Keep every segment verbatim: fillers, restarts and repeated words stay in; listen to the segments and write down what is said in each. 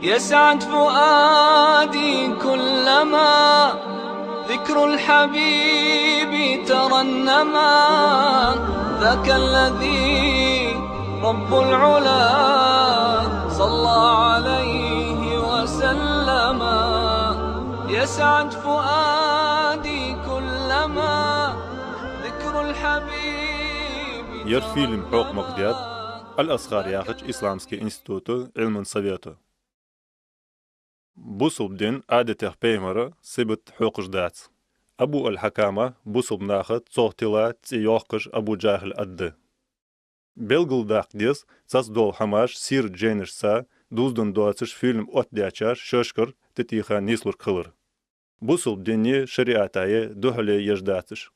يسعد فؤادي كلما ذكر الحبيب ترنما. ذاك الذي رب العلا صلى عليه وسلم. يسعد فؤادي كلما ذكر الحبيب. Ер фильм хьокхамакхдаьд Аль-Азхар яхача исламски института Ӏилман совето. Бусалба дин Ӏадатех пайхамара сибат хьокхаш дац. Абу аль-Хьакама бусалба наха цох тилла цӀи йоаккхаш Абу Джахьл аргда. Белгалдаккха деза цхьацца дола хӀамаш сират жайнашца дувзаденна доацаш фильм оттадаьчар шоашкара тӀатеха нийслург хилар. Бусалба дине, шариӀате духьале еш дацаш.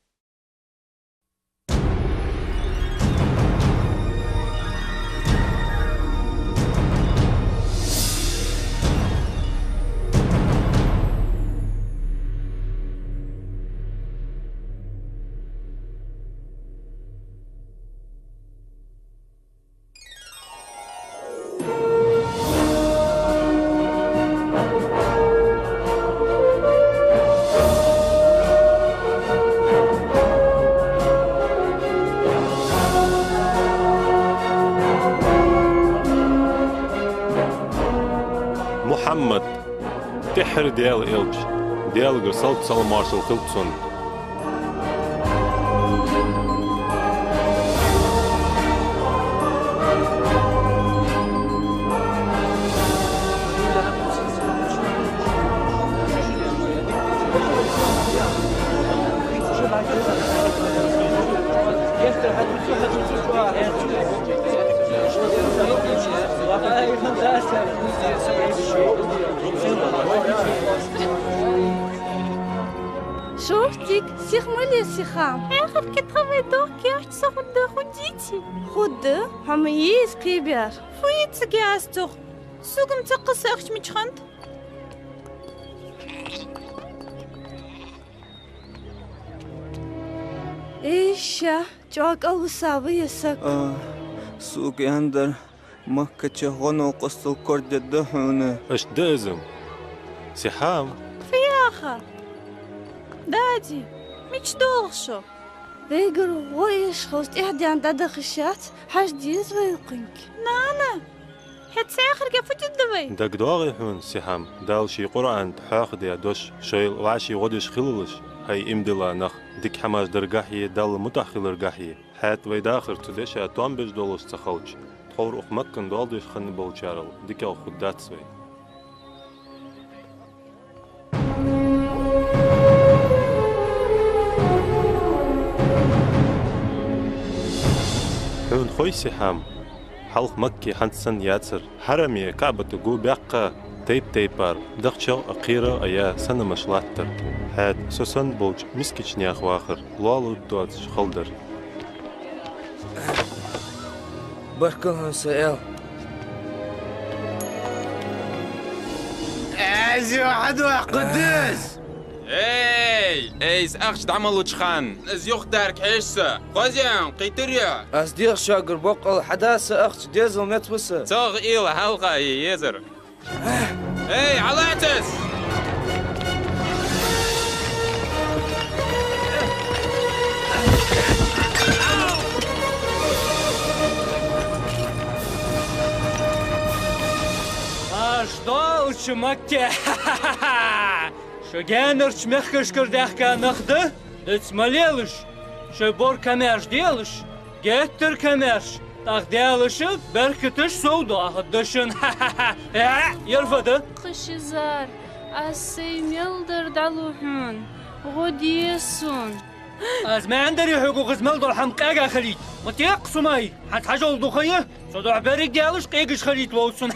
Мухьаммад, тӀеххьара Даьла элча, Даьлагара салот-салам-моаршал хилда цунна. Шортига, сиха ма ле, Сихам. Эхарта тха вай дохк яхача, са хӀама да худдийти? Худда, хӀама из кхебер. Фу йиццаге аз цох? Сугам ца кхаса ахча мича ханта? Эй, ша, чӀоагӀа кӀалвиса ва ер саг. А, суга яндар, Маккача гӀо-новкъостал кордергда хьона. Иштта да из-м. Сихам. Фу яха? Дади, мича долаш шо? Вайгара гӀо эшаш хилча тӀехьа даьнна дӀадахаш яц, хьажа деза вай укхунга. Нана! ХӀаьта цхьаькхарга фу дергда вай? ДагадоагӀий хьона, Сихам, Дала ший Къуръан тӀа хьоахадаь дош, шоайла вӀаший гӀо деш хилалаш, хьай иман дилла нах, дика хӀамаш даргахьеи, Далла мутӀахьа хиларгахьеи. ХӀаьта вай дахар цу деша тоам беш долаш ца хилча, тховра укх Маккан доал деш хинна болчарел дикагӀа хургдац вай. Хьона хой, Сихам, хьалха Макка хӀанз санна яцар, хьараме КаӀбата гу баьккха тайп-тайпара, дахчах а, кхерах а яь санамаш латтар. ХӀаьта со санна болча мискача наьха вахар лоалургдоацаш хала дар. Баркал хьона, са аьла. Аз юха хьадоаккхаргда из! Эй! Эй, из ахча дӀа ма луча хана, из юхадарга хьежа са. Хоза, кхийтарий? Аз дехачагара боккъал хьада са ахча, дезал меца ва са. Цох уйла хьалха е езар. Эй, хьалаца из! Аш долча Макка шо гаьнарча мехкашкара даьхка нах да? Дицма лелаш, шоай бора камаьрша делаш, геттара камаьрша, тӀаккха Даьлаша беркаташ совдоахаргда шун. Э, ер фу да? Кхы ши зар, аз сай мел дар дӀалу хьона, гӀо де сона. Аз маьндарий хьога укхаза мел дола хӀама къега хилийта? Ма текха, Сумай, хьанца хьажол духайя? Цудухьа берриг Даьлаша къегаш хилийта ловца сона.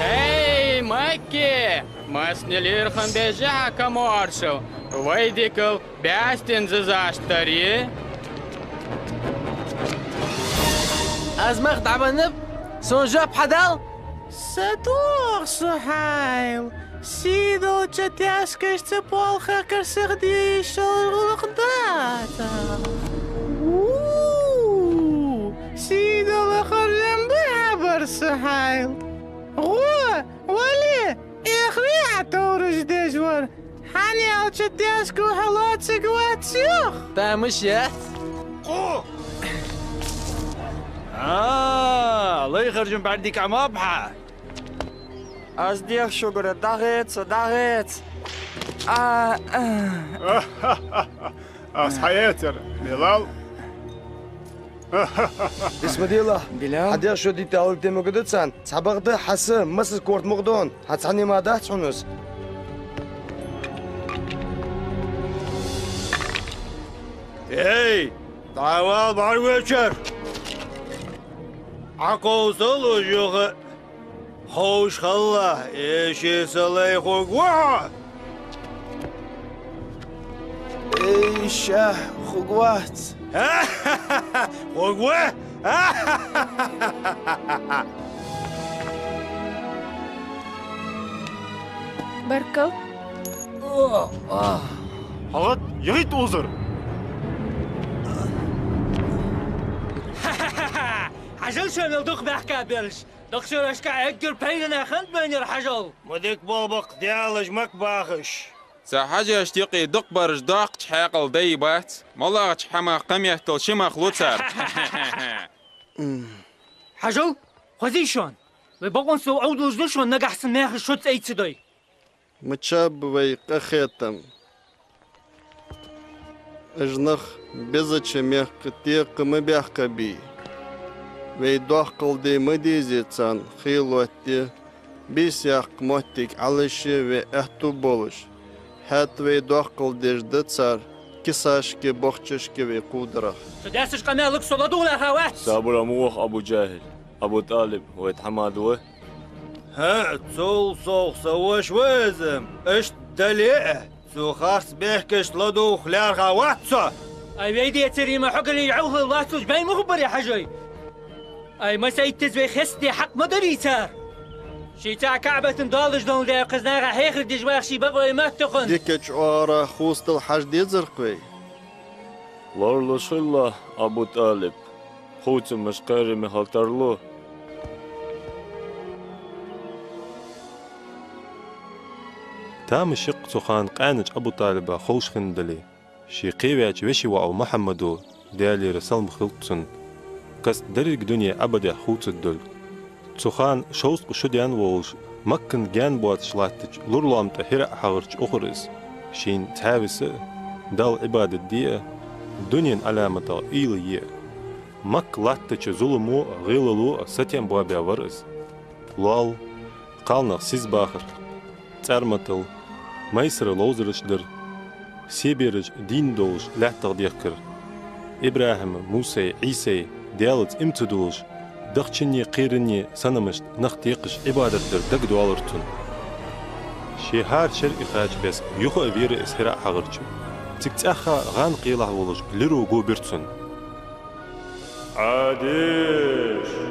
Эй, Макка! Массане лерхӀам беш хьа камаьршал, вай дикал баьстина зизаш дарий? Аз мах дӀабеннаб, сона жоп хьадала. Сатоха, Сухьайл, сийдолча таьшкашца полхах карсахдеш йиш йолаш гӀулакх дац. У, сийдола харжам Ӏатта хьайла. ГӀо, вале, эхь ве Ӏа товраш деш вар. Хьан аьлча, тешко хьалоацаргвац йоах. Тамаш яц. Кхо! А, лай харжам бӀаргадайча Ӏа ма ба хьа. Аз дех шугара, дӀагӀеца, дӀагӀеца. А, а. Аз хьаэцар, Билал. Бисмадилла. Билал. Хьа дех шо дитта алал тема гада царна. Цхьабакъда хьа са масса корта мукъадон. Хьа цхьанне ма дац хьона из. Эй, дӀавала бӀаргавечар! Ӏокховсал уж юха. Ховш хилалахь, эший са лай, хургва хьо! Эй, ша, хургвац. Хургва? Баркал. ХьагӀат, йигӀийта узар! Хьажал шоана дукха баьхка бераш. Дукха шерашка эггара пайдана хиннад вайна ер хьажал. Ма дика болх ба-кх, Даьлаша мара бахаш. Цу хьажашта юкъе дукха бараш доккхача хьаькъала дай бац, малагӀча хӀамах кхаметтел ши мах лу цар. Хьажал, хозий шоана, вай бокъонца Ӏовдалаш да шоана, нагахьа санна маьхаш шоца айца дой. Мичаб вай къахетам? Уж нах безача мехка текха ма баьхкабий. Вай доаккхал де ма дезе царна, хий лоатте, бийса яккха моттиг Ӏалашъе вай аьттув болаш. ХӀаьта вай доаккхал деш да цар кисашка, бохчашка вай кхувдарах. Со даьсача къамаьлага со ладувгӀа лаьрхӀа вац. Сабур ма ваха, Абу ДжахӀил. Абу ТӀалиб вай тхьамада ва? ХӀаъ, цул совгӀа са воша ва из. Иштта дале а, цу харц бехкашта ладувгӀа лаьрхӀа вац со. Ай, вай децаре ма хьогале йӀовхал лоацаш бӀаь мугӀ баре хьажой. Ай, масийтта из вай хестаде хьакъ ма дарий цар. Ший цӀагӀа КаӀбатан доаллаш долаш да, кхы наха хьехар деш ваха ший бакъо вай ма тохана. Дикача оагӀорахьа хувцадала хьажа дезар-кх вай. Лоралуш хилалахь, Абу ТӀалиб, хувцамаш кхераме хила тарлу. Тамашийна цу хана къаьнача Абу ТӀалиба ховш хиннадале, ший кхеваьча веший воӀо Мухьаммадо, Даьлера салам хилда цунна, каста деррига дуне абадехьа хувцаргдолга. Цу хана шовзткъа шу даьнна волаш, Маккан гаьна боацаш латтача лоралоам тӀа ХӀираъ хьагӀарча ухар из. Шийна цхьаь виса а, Далла Ӏибадат де а, дунен Ӏаламатах уйла е а. Макка латтача зуламо а, гӀелало а сатем боабаь вар из. Лоал, кхалнах сиз бахар, цӀарматал, майсара ловзараш дар, се бераш дийна долаш лаьттах дехкар, ИбрахӀима, Мусай, Ӏийсай Даьлаца иман ца дуллаш, дахчанне, кхеранне санамашта нах текхаш Ӏибадат дар дагадоалар цунна. Ше хӀара шарӀе кхача беса юха а вера из ХӀираъ хьагӀарча. Цига цӀаьхха гӀан кхелахь волаш лиро го бир цунна. Ӏа деша!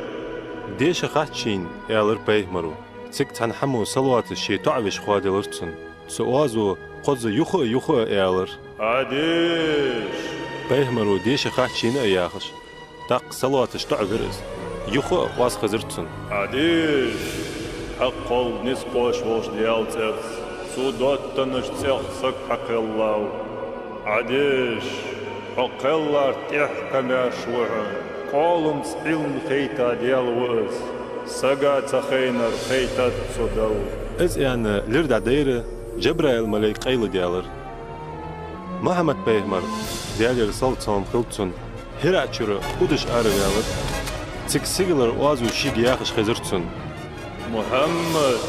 Деша хац шийна, аьлар пайхамаро. Цига цхьан хӀамо салоацаш ший тоӀавеш хоаделар цунна. Цу оазо кхозза юха а, юха а аьлар: Ӏа деша! Пайхамаро деша хац шийна а яхаш. ТӀаккха салоацаш тоӀавир из. Юха а оаз хезар цунна. Ӏа деша! Хьакхолла низ кхоачаш волча Даьла цӀерца, цу доттагӀча цӀех саг хьакхеллав. Ӏа деша! Хьо кхелларах тӀехьа комаьрша ва хьона. Къоаламца Ӏилма хайташ Даьла ва из. Сага ца хайнар хайтад цо Далла. Из аьнна, лир дӀадайра, Джабраил малейк къайладаьлар. Мухьаммад-пайхамар, Даьлера салот-салам хилда цунна, ХӀираъ чура удаш араваьлар. Цига сигалара оазо шийга яхаш хезар цунна: Мухьаммад,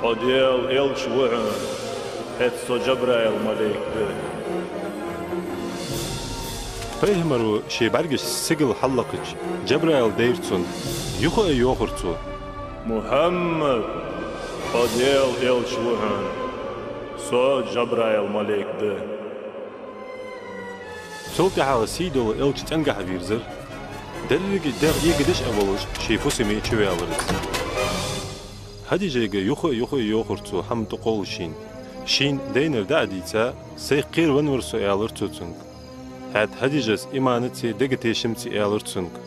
хьо Даьла элча ва хьона, хӀаьта со Джабраил малейк да. Пайхамаро ший бӀаргашца сигала хьаллакхача, Джабраил дайра цунна, юха а йоахар цо: Мухьаммад, хьо Даьла элча ва хьона, со Джабраил малейк да. Цул тӀехьагӀа сий дола элча цӀенгахьа вийрзар. Деррига дегӀ эгадеш а волаш, ший фусаме чуваьлар из. ХӀадижайга юха а, юха а йоахар цо хӀама тӀакхоллашийна. Шийна дайнар дӀа а дийца, сайх кхеравеннавар со, аьлар цо цунга. ХӀаьта ХӀадижас иманацеи дега тешамцеи аьлар цунга: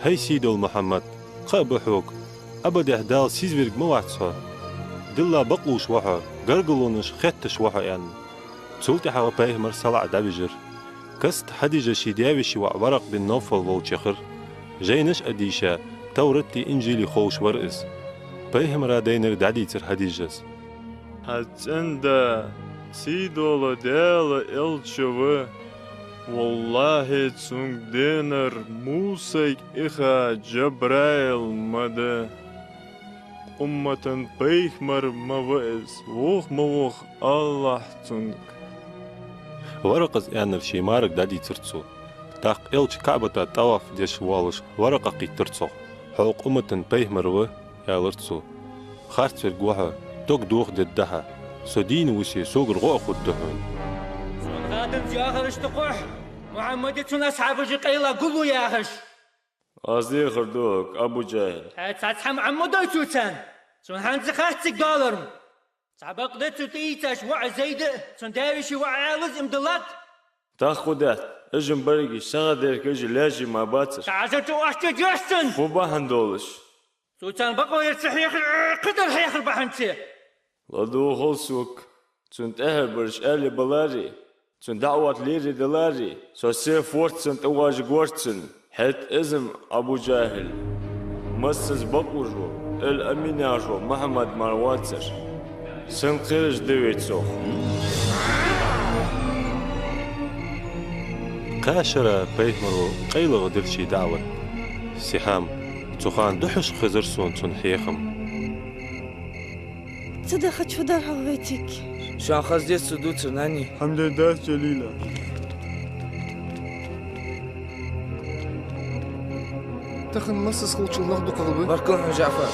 ХӀай сий дола Мухьаммад, кхаъ ба хьога, абадехь Дала сийзавергма вац хьо. Дилла бакълувш ва хьо, гаргалонаш хетташ ва хьо», — аьнна. Цул тӀехьагӀа пайхамар салаӀа дӀавижар. Каста Хьадижа ший даь-веший воӀ Варакъ бин Навфал волча яхар. Жайнаш а дийша, Тавратеи Инжилеи ховш вар из. Пайхамара дайнар дӀадийцар Хьадижас. Хьа цӀен-да сийдола Даьла элча ва. Валлахьи, цунга денар Мусайга иха Джабраил ма да. Умматан пайхамар ма ва из, вох ма вох Аллахь цунга. Варакъас аьннар ший марага дӀадийцар цо. ТӀаккха элча КаӀбата тӀаваф деш воаллаш Варакъах кхийттар цох. «Хьо укх умматан пайхамар ва, — аьлар цо. — Харцверг ва хьо, дог доха дергда хьа. Со дийна вусе, согара гӀо а хургда хьона». Цун гӀадамца яхар иштта хьо, Мухьаммади цун асхьабаша къайла гуллу яхаш. «Аз дехар ду хьога, Абу Джахьил». «Хьо цхьацца хӀама Ӏомадой цо царна? Цунна хӀанз хац цига далар-м. Цхьабакъда цу тӀаийцача воӀа Зайда, цун даь-веший воӀа Ӏаьлас им диллад». «ТӀаккха фу даьд? Уж-м берригаш сагӀа дерг, уж лаьжжи ма бацар». «Ца Ӏазар чу оттаде деза цунна». «Фу бахьан долаш?» «Цо царна бакъо яр ца хьехар, кхыдар хьехар бахьанца». «ЛадувгӀал сога, цун тӀехьа бараш аьле баларе, цун даӀват лере даларе, со се форд санна тӀаважаргвар цунна. ХӀаьта из-м, Абу Джахьил, массаза бакълувш вола, Ал-Амин яхаш вола Мухьаммад мара вацар. Сенна кхераш да вай цох?» Кхаь шера пайхамаро къайлагӀа дир ший даӀват. Сихьам, цу хана духьашха хезар сона цун хьехам. Ца дахача фу дар хьогӀ вай цига? Шоана хаза деза цо дувцар, нани. ХӀама дер дац, Джалила. Тахан массаза хулачул нах дукхагӀа ба. Баркал хьона, ЖаӀфар.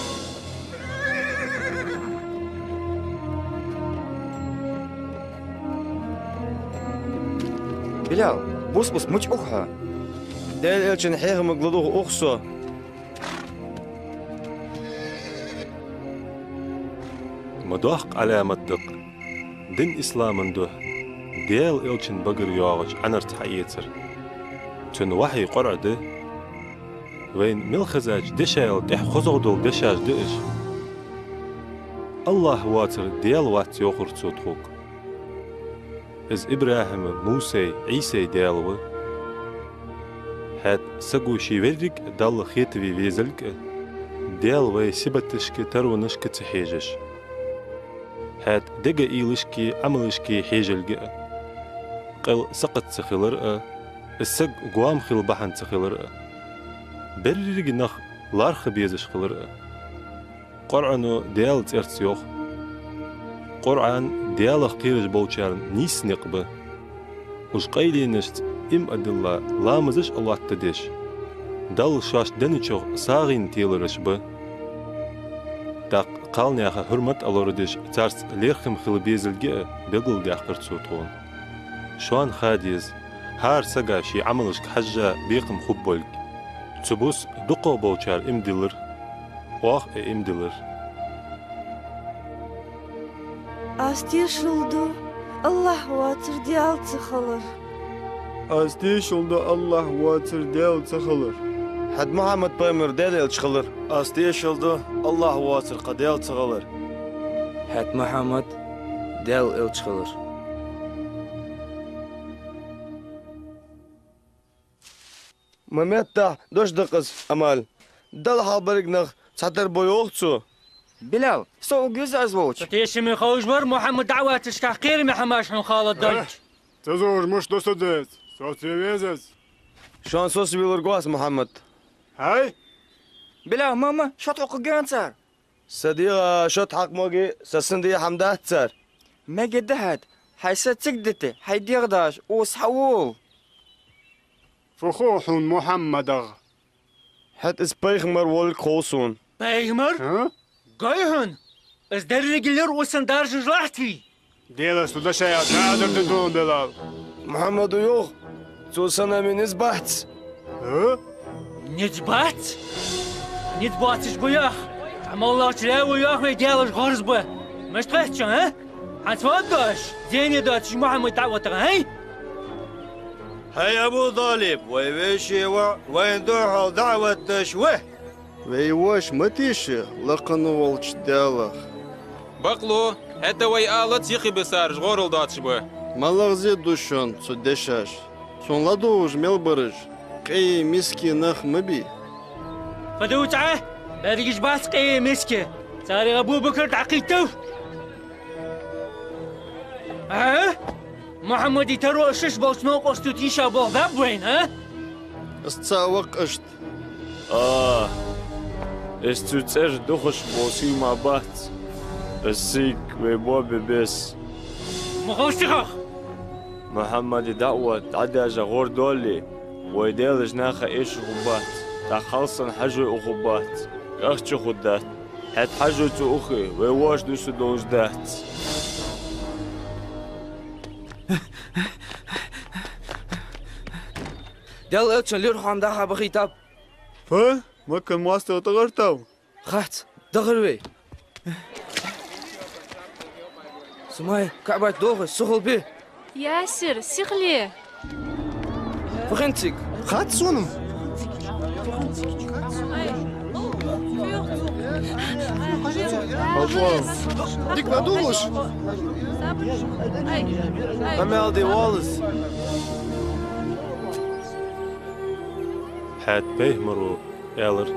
Билал, бус-бус, мича ух хьо? Даьла элчан хьехамага ладувгӀа ух со. Ма доккха Ӏаламат да-кх дин ислама духьа Даьла элчан багара йоагӀача Ӏанарца хьаэцар. Цун вахьи Къуръа да. Вайна мел хезача дешаел тӀех хозагӀа дола дешаш да уж. Аллахь воацар Даьла вац йоахар цо тхога. Из ИбрахӀима, Мусай, Ӏийсай Даьла ва. ХӀаьта саго ше верриг а Далла хетаве везалга а, Даьла вай сибаташка, таронашка ца хьежаш. ХӀаьта дега уйлашка, Ӏамалашка хьежалга а, къел сакхат ца хилар а, из саг гоама хила бахьан ца хилар а. Берригаш нах лархӀа безаш хилар а. Къуръано Даьла цӀерца йоах. Къуръан Даьлах кхераш болчарна нийса никъ ба. Уж къайленашца им а дилла, ламазаш а лоаттадеш, Далла шоашта денначох сагӀийна телараш ба. ТӀаккха кхалнаьха хӀурмат а лорадеш, царца лерхӀам хила безалга а белгалдаьккхар цо тхона. Шоана ха деза, хӀара сага ший Ӏамалашка хьежжа бекхам хургболга. Цу бус дукхагӀа болчар им диллар, оаха а им диллар. Аз тешал ду Аллахь воацар Даьла ца хилар. Аз тешал ду Аллахь воацар Даьла ца хилар. ХӀаьта Мухьаммад пайхамар Даьла элча хилар. Аз тешал ду Аллахь воацар кхы Даьла ца хилар. ХӀаьта Мухьаммад Даьла элча хилар. Ма меттахь дош да-кх из, Амаль. Далла хьалха берригаш нах цхьатарра ба йоах цо. Билал, со уг веза аз волча. Цу тешаме ховш вар Мухьаммад дӀаватташка кхераме хӀамаш хьона хала долча. Ца зовш муш до со деза, со ца веза аз. Шоана соцавелар гоац, Мухьаммад. ХӀай! Билал, мама, шот хьокхаргья цар. Са дегӀа шот хьакха моги, са сина дехьа хӀама дац цар. Мегаргда хьа, хьай са цига дите, хьай дегӀ даш, ус хьавола. Фу хов хьона Мухьаммадах? ХӀаьта из пайхамар волга хов сона. Пайхамар? А? Гой хьона! Из деррига лир уссан даржаш лахьтий? Делаца ду дашаят, наӀазар ду тхона, Билал. Мухьаммада йоах, цо санна низ бац. А? Низ бац? Низ боацаш ба йоах. Амаллахча лаьво йоах вай Даьлаш гӀорз ба. Мишта хетача, а? ХӀанз фу оал дош? Зене доацаш Мухьаммад дӀаватагӀа, хӀай? ХӀай Абу ТӀалиб, вай веший воӀ вайна духьал дӀаватташ ва. Вай воша ма тийша лакхе волча Даьлах. Бакълу, хӀаьта вай алац йихи бисараш гӀорал доацаш ба. МалагӀа зе да шоана цу дешаша? Цунна ладувгӀаш мел бараш къе миска нах ма бий. Фу дувц Ӏа? Берригаш бац къе миска. Царех Абу-Бакр дӀакхийттав. А? Мухьаммада таро шоаш болча новкъосташта тийша болх баьб вайна, а? Из цаӀ ва-кх иштта. А, из цу цӀераш духаш бола сий ма бац. Из сийга вай бо бе беза. Ма ховш цига. Мухьаммада даӀват дӀадаьжа гӀор доале, вай Даьлаша наха эшаргбац, тӀаккха хьалсанна хьажой ухаргбац, кӀахча хургдац. ХӀаьта хьажой цу ухе, вай воша дуса долаш дац. Даьла элчан лерхӀам даха бахийтаб. Фу? Маккан моастагӀа тӀагӀертав? Хац, дагӀар вай. Сумайя, КаӀбат дохаш, сихал бе. Ясир, сихал ле. Фу хиннад цига? Хац сона-м. Дика ладувгӀаш. Къамаьл де, воалл из. ХӀаьта пайхамаро аьлар: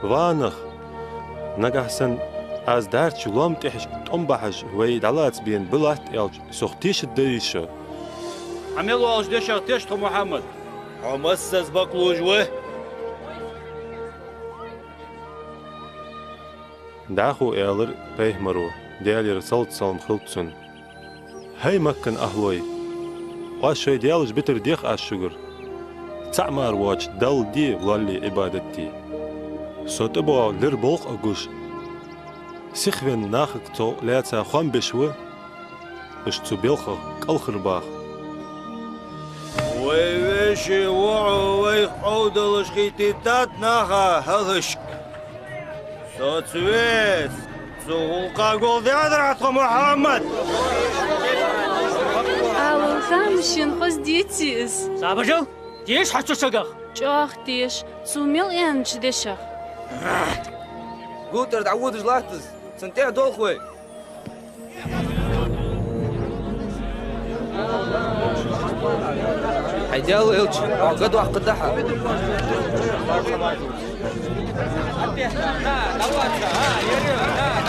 «Ва нах, нагахь санна аз дарча лоам тӀехьашка тӀом бахьаш вай дӀалаца бена ба латт аьлча, сох тешаргдий шо?» Хьа мел оалача дешах теш тхо, Мухьаммад. Хьо массаза бакълувш ва. ДӀахо аьлар пайхамаро, Даьлера салат-салам хилда цунна: «ХӀай Маккан ахӀлой! Оаш шоай даьлаш битар дех аз шугара. ЦаӀ мара воацача Далла де лоалле Ӏибадат де. Со тӀабоагӀа лир болх а гуш, сихвенна нахага цо лаьца хоам беш ва, уж цу белхах кӀалхарбаха». Вай веший воӀо вайх Ӏовдалаш хийтийтад наха хьалхашка. Соцаве, цу гӀулакха гул дехьадар тхо, Мухьаммад! Алал тамашийна хоза деций из? Сабажал, теша хьа цу сагах! ЧӀоагӀа теша, цо мел аьннача дешах. Гутар дӀаводаш латт из, цунна тӀехьа долх вай. ХӀай Даьла элча, оаха гӀадваккха даха.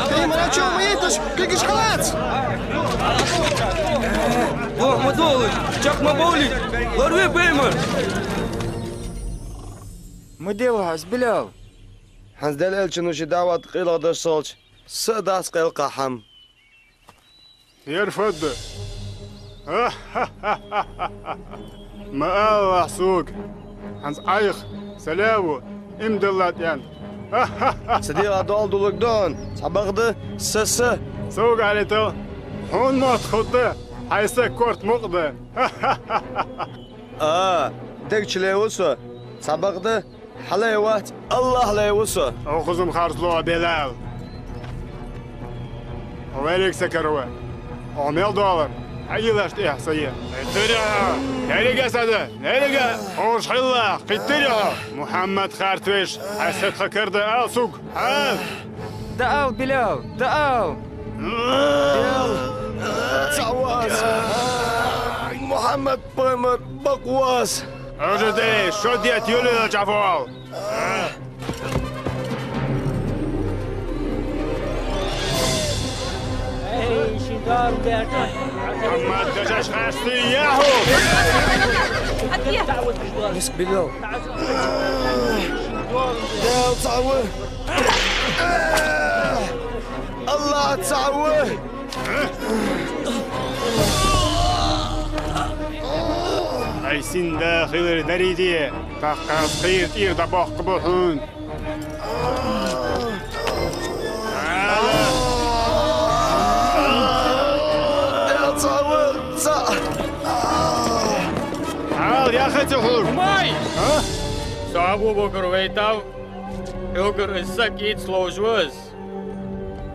Тхо мара чо ма йиташ, кагиш халац! Бо ма долаш, чакх ма бовлий, лораве, пайхамар! Ма делахь из, Билал. ХӀанз Даьла элчано ший даӀват къайлагӀа деш хилча, са а дац кхы кхы хӀама. Ер фуд? Ма алалахь сога. ХӀанз Ӏайха, са лаьво, иман диллад аьнна. Са дегӀа доал дулларг да хьона, цхьабакъда, са, са. Сога алийтал, хьона мотт хургда, хьай саг корта мукъа да. А, дег чу лаьво со, цхьабакъда, хьа лай вац, АллахӀ лай ва со. Укхаза-м харцло, Билал. Хьо вайриг сакарва. Хьо мел доалар, хьа уйлаш тӀехьа са я. Кхийттарий хьо? Еррига са да, еррига! Хьош хилла, кхийттарий хьо? Мухьаммад хартвеш, хьай саг хакар да ала сога. Ала! ДӀаала, Билал, дӀаала! Билал, цаӀ ва аз. Мухьаммад пайхамар бакъ ва аз. Ужа де, шо дет юлила чӀафол. Эй, шин дору дерта. Мухьаммад дажаш хасти яху. Миск Билал. Дел цаӀ ва. АллахӀ цаӀ ва. Ай синда хилар дарийте, тӀаккха аз кхийра тӀера дӀабоаккхаргба хьона. Ала! Даьла цаӀ ва, цаӀ! Ала, яхац хьога! Май! А? Со Абу-Бакр вайтав, хьогара из саг ийца ловш ва из.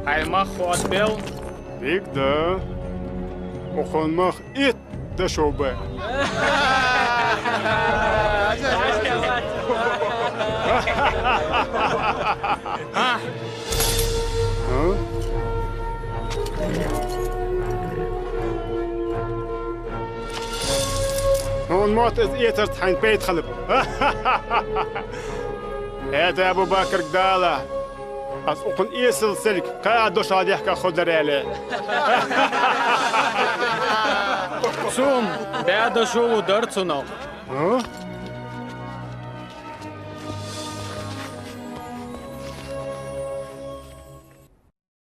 Хьай мах хоадабел? Дика да. Укхун мах итт дошув ба. А? Хьона мотт из эцарца хьайна пайда хилба. ХӀаьта Абу-Бакр, Дала, аз укхун эсала селга кхы а дошха дехка хургдар аьле. Цун баь дошо дар цунах. А?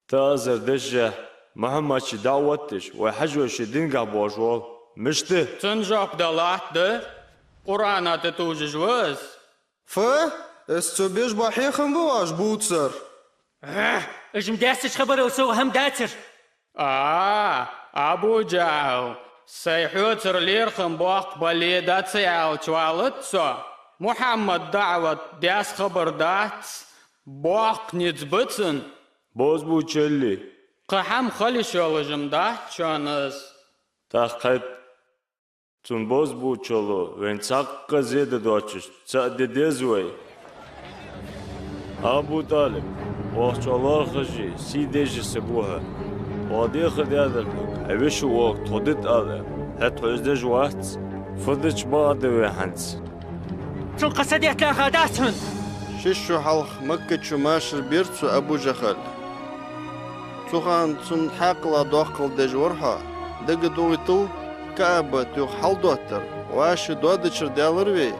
Тха азар дешшехь, Мухьаммад ший даӀват деш, вай хьажой ший дингахь боагӀаш вола. Мишта? Цун жоп дала латт да, Къуръана тӀа товжаш ва из. Фу? Из цо беш бола хьехам ба оаш бувцар? Э, уж-м даьссача хабарал сов хӀама дацар. А, Абу-Джахьл, сай хьоцара лерхӀам боккха бале да ца аьлча валац со. Мухьаммада даӀват даьсса хабар дац, боккха низ ба цун. Бозбуунчалли. Кхы хӀама хила йиш йолаш-м дац шоана из. ТӀаккха хӀаьта цун бозбуунчалло вайна цхьаккха зе дан доацаш цаӀ де деза вай. Абу-ТӀалиб, оаха чӀоагӀа лоархӀаш а, сий деш а саг ва хьо. Оаха дехар даьдар хьога, хьай веший воӀага тхо дита ала. ХӀаьта хьо из деш вац, фу дича бакъахьа да вай хӀанз. Цунга кхы са детта лаьрхӀа дац хьона. Ши шу хьалха Макка чу машар бир цу Абу-Джахьла. Цу хана цунна хьаькъал доккхал деш вар хьо. ДагадоагӀийтал, КаӀба тух хьалдоттар, вӀаший доадачара даьлар вай,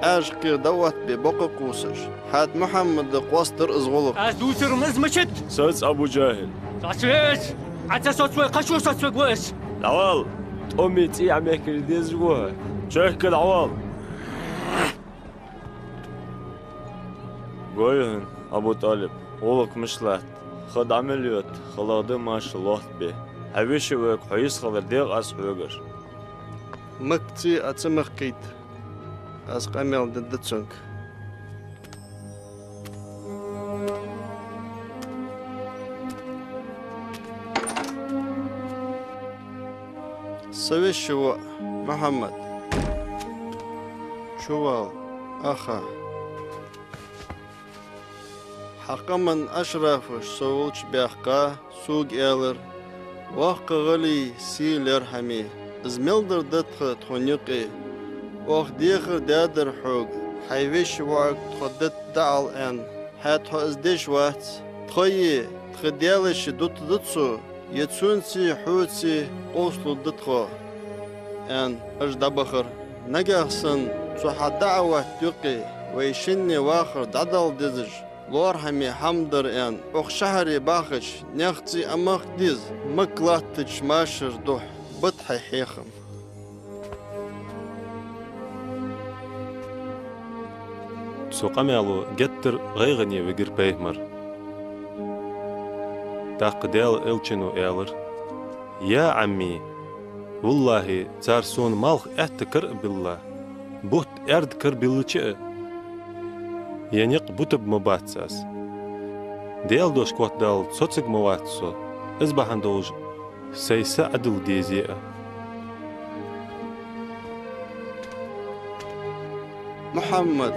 Ӏаьржа кхера дӀаоттабе бокъо кхувсаш. ХӀаьта Мухьаммада къоастадир из гӀулакх. Аз дувцар-м из мичад? Саца, Абу-Джахьл. Соцаве из! Ӏа ца соцавой, кхычо соцавергва из! ДӀавала! ТӀоме цӀий Ӏомехкаре дезаш ва хьо. Чехка дӀавала! Гой хьона, Абу-ТӀалиб, гӀулакх мишта латт, ха дӀа мел йода, хала да машар лоаттабе. Хьай веший воӀага хьо йист хилар дегӀа аз хьоьгара. Макка цӀий Ӏа ца мехкийта, аз къамаьл дергда цунга. Са веший воӀ Мухьаммад, чувала, аха. Хьа къаман ашрафаш со волча баьхка, сога аьлар: «Воккха гӀалий, сий лерхӀаме, из мел дар да тха тхона юкъе. Оаха дехар даьдар хьога, хьай веший воӀага тхо дита дӀаала аьнна, хӀаьта хьо из деш вац. Тхои тха даьлаши дутаргда цо, е цунцеи хьоцеи къовсалургда тхо», — аьнна, уж дӀабахар. «Нагахь санна цу хьа даӀвата юкъе вай шинне вахар дӀадала дезаш, лоархӀаме хӀама дар аьнна, укх шахьаре бахача наьха цӀий Ӏомехка деза, Макка латтача машара духьа ба хьай хьехам». Цу къамаьло геттара гӀайгӀане вигар пайхамар. ТӀаккха Даьла элчано аьлар: «Я Ӏамми, валлахӀи, цар сона малх аьтта кара а билла, бутт аьрда кара биллача а, е никъ бутаргма бац аз. Даьла дош котдаллалца соцаргма вац со, из бахьан долаш сай са Ӏодилла дезе а». «Мухьаммад,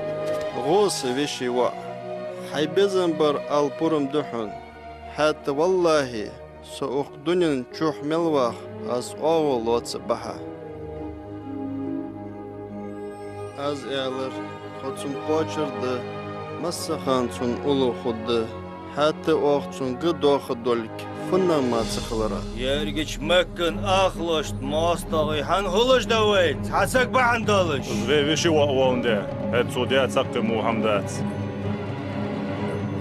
гӀо, са веший воӀ, хьай безам бар ала пурам да хьона. ХӀаьта, валлахӀи, со укх дунен чухь мел вах аз оагӀув лоацаргбахьа». Аз аьлар: «Тхо цунна кхоачаргда, массахана цунна уллув хургда, хӀаьта оаха цунга доаха долга фуннагӀа мара ца хиларах». «Ерригача Маккан ахалошта моастагӀий хӀана хулаш да вай, цхьа саг бахьан долаш?» «Из вай веший воӀ волга да, хӀаьта цо даь цхьаккха во хӀама дац».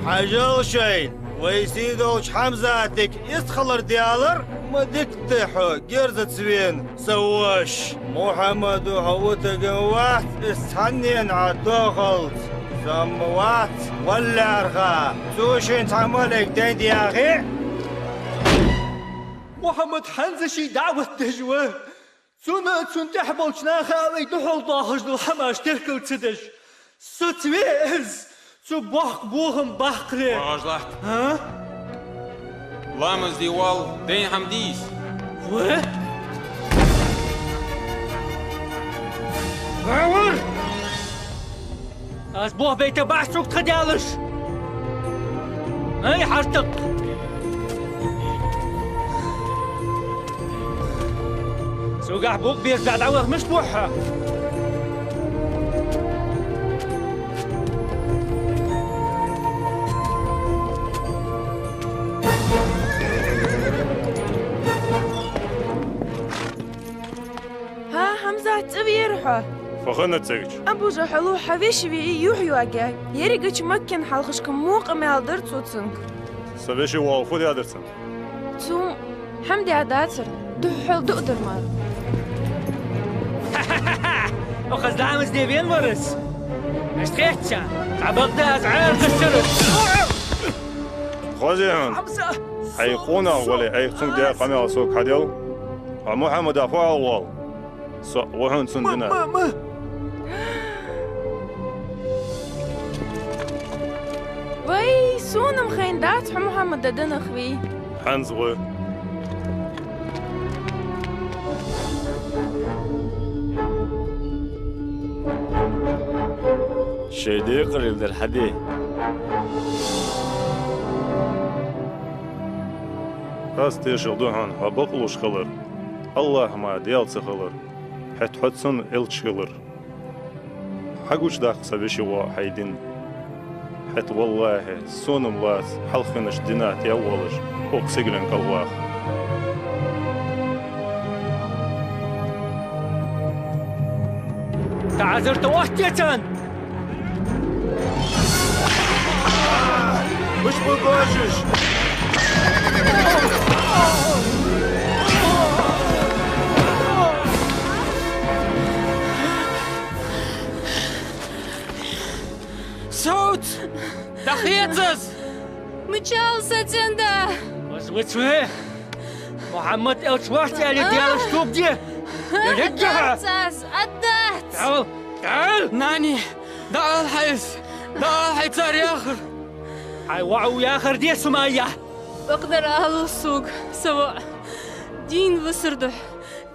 «Хьажал шоайна, вай сийдолча Хьамзатага иштта хилар даьлар, ма дика да хьо герзаца вена, са воша. Мухьаммада хьо вутаргвац, из цхьаннена Ӏа тоахалца. Самма вац, валлаьрха, цо шийна цхьа малейк дайнад яхе». «Мухьаммад хӀанз а ший даӀват деш ва. Цунна а цунна тӀехьа болча наха а вай духьал доахаш дола хӀамаш теркал ца деш. Соцаве из, цу боккха бохам баккхале». «ВагӀаш латт. А? Ламаз де воалл, дайна хӀама де из». «Ва? Вавар!» Аз бохабайтабац сога тха даьлаш. Ай, хьартӀакх! Согахь букъ беза дӀаваха мишта бохьа? ХӀа, Хьамзат, цӀавера хьо? Фу хиннад цига? Абу-ЖахӀала хьа веший вийи юхь йоагаь. Ерригача Маккан хьалхашка мукъа мел дар цо цунга. Са веший воӀо фу даьдар цунна? Цо хӀама даь дацар, духхьал дуадар мара. Оха зламаз де вен варас? Аш тхетча, цхьа бакъда аз Ӏаьржа шарас. Хозий хьона? Хьамзат! Хьай къонах вале, айхьа цунга даь къамаьл сога хьадел. Хьо Мухьаммада фу ала воалл? Со ва хьона цунна дина. Ма, ма, ма! Вай, сона-м хайнадац хьо Мухьаммада динах вий. ХӀанз гӀо. Шоай декъарал дар хьаде. Аз тешал ду хьона хьо бакълуш хилар, АллахӀ мара Даьла ца хилар, хӀаьта хьо цун элча хилар. Хьагучадаккха, са веший воӀ, хьай дин. ХӀаьта, валлахӀи, сона-м лаца хьалхарча динах тӀа а волаш, укх сигален кӀалваха. ТӀаӀазар тӀаоттае царна! Муш ба гожаш? Совц! ДӀахеца аз! Мичал сацинда? Аз вицве! Мухьаммад элча вац аьле, Даьлах тоба де! Аддац аз, аддац! Дал! Дал! Нани, дӀаала хьайса! ДӀаала хьай цар яхар! Хьай воӀо яхар де, Сумайя! Бакъдар алал сога, са воӀ, дийна висар духьа.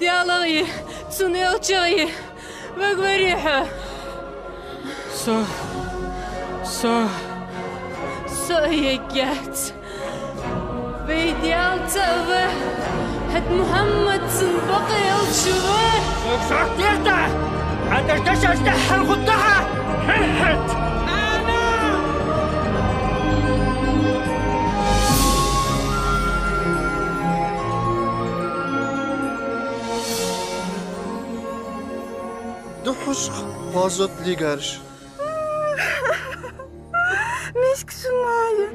Даьлагеи, цун элчагеи вагварий хьо? Со, со, со эггьяц. Вай Даьла цаӀ ва, хӀаьта Мухьаммад цун бакъ элча ва. Сога сохьтехта! Хьа даш дашаш тӀехьа хургда хьа! ХӀаьта! Духхьашха хозат лигарш. Миска Сумайя.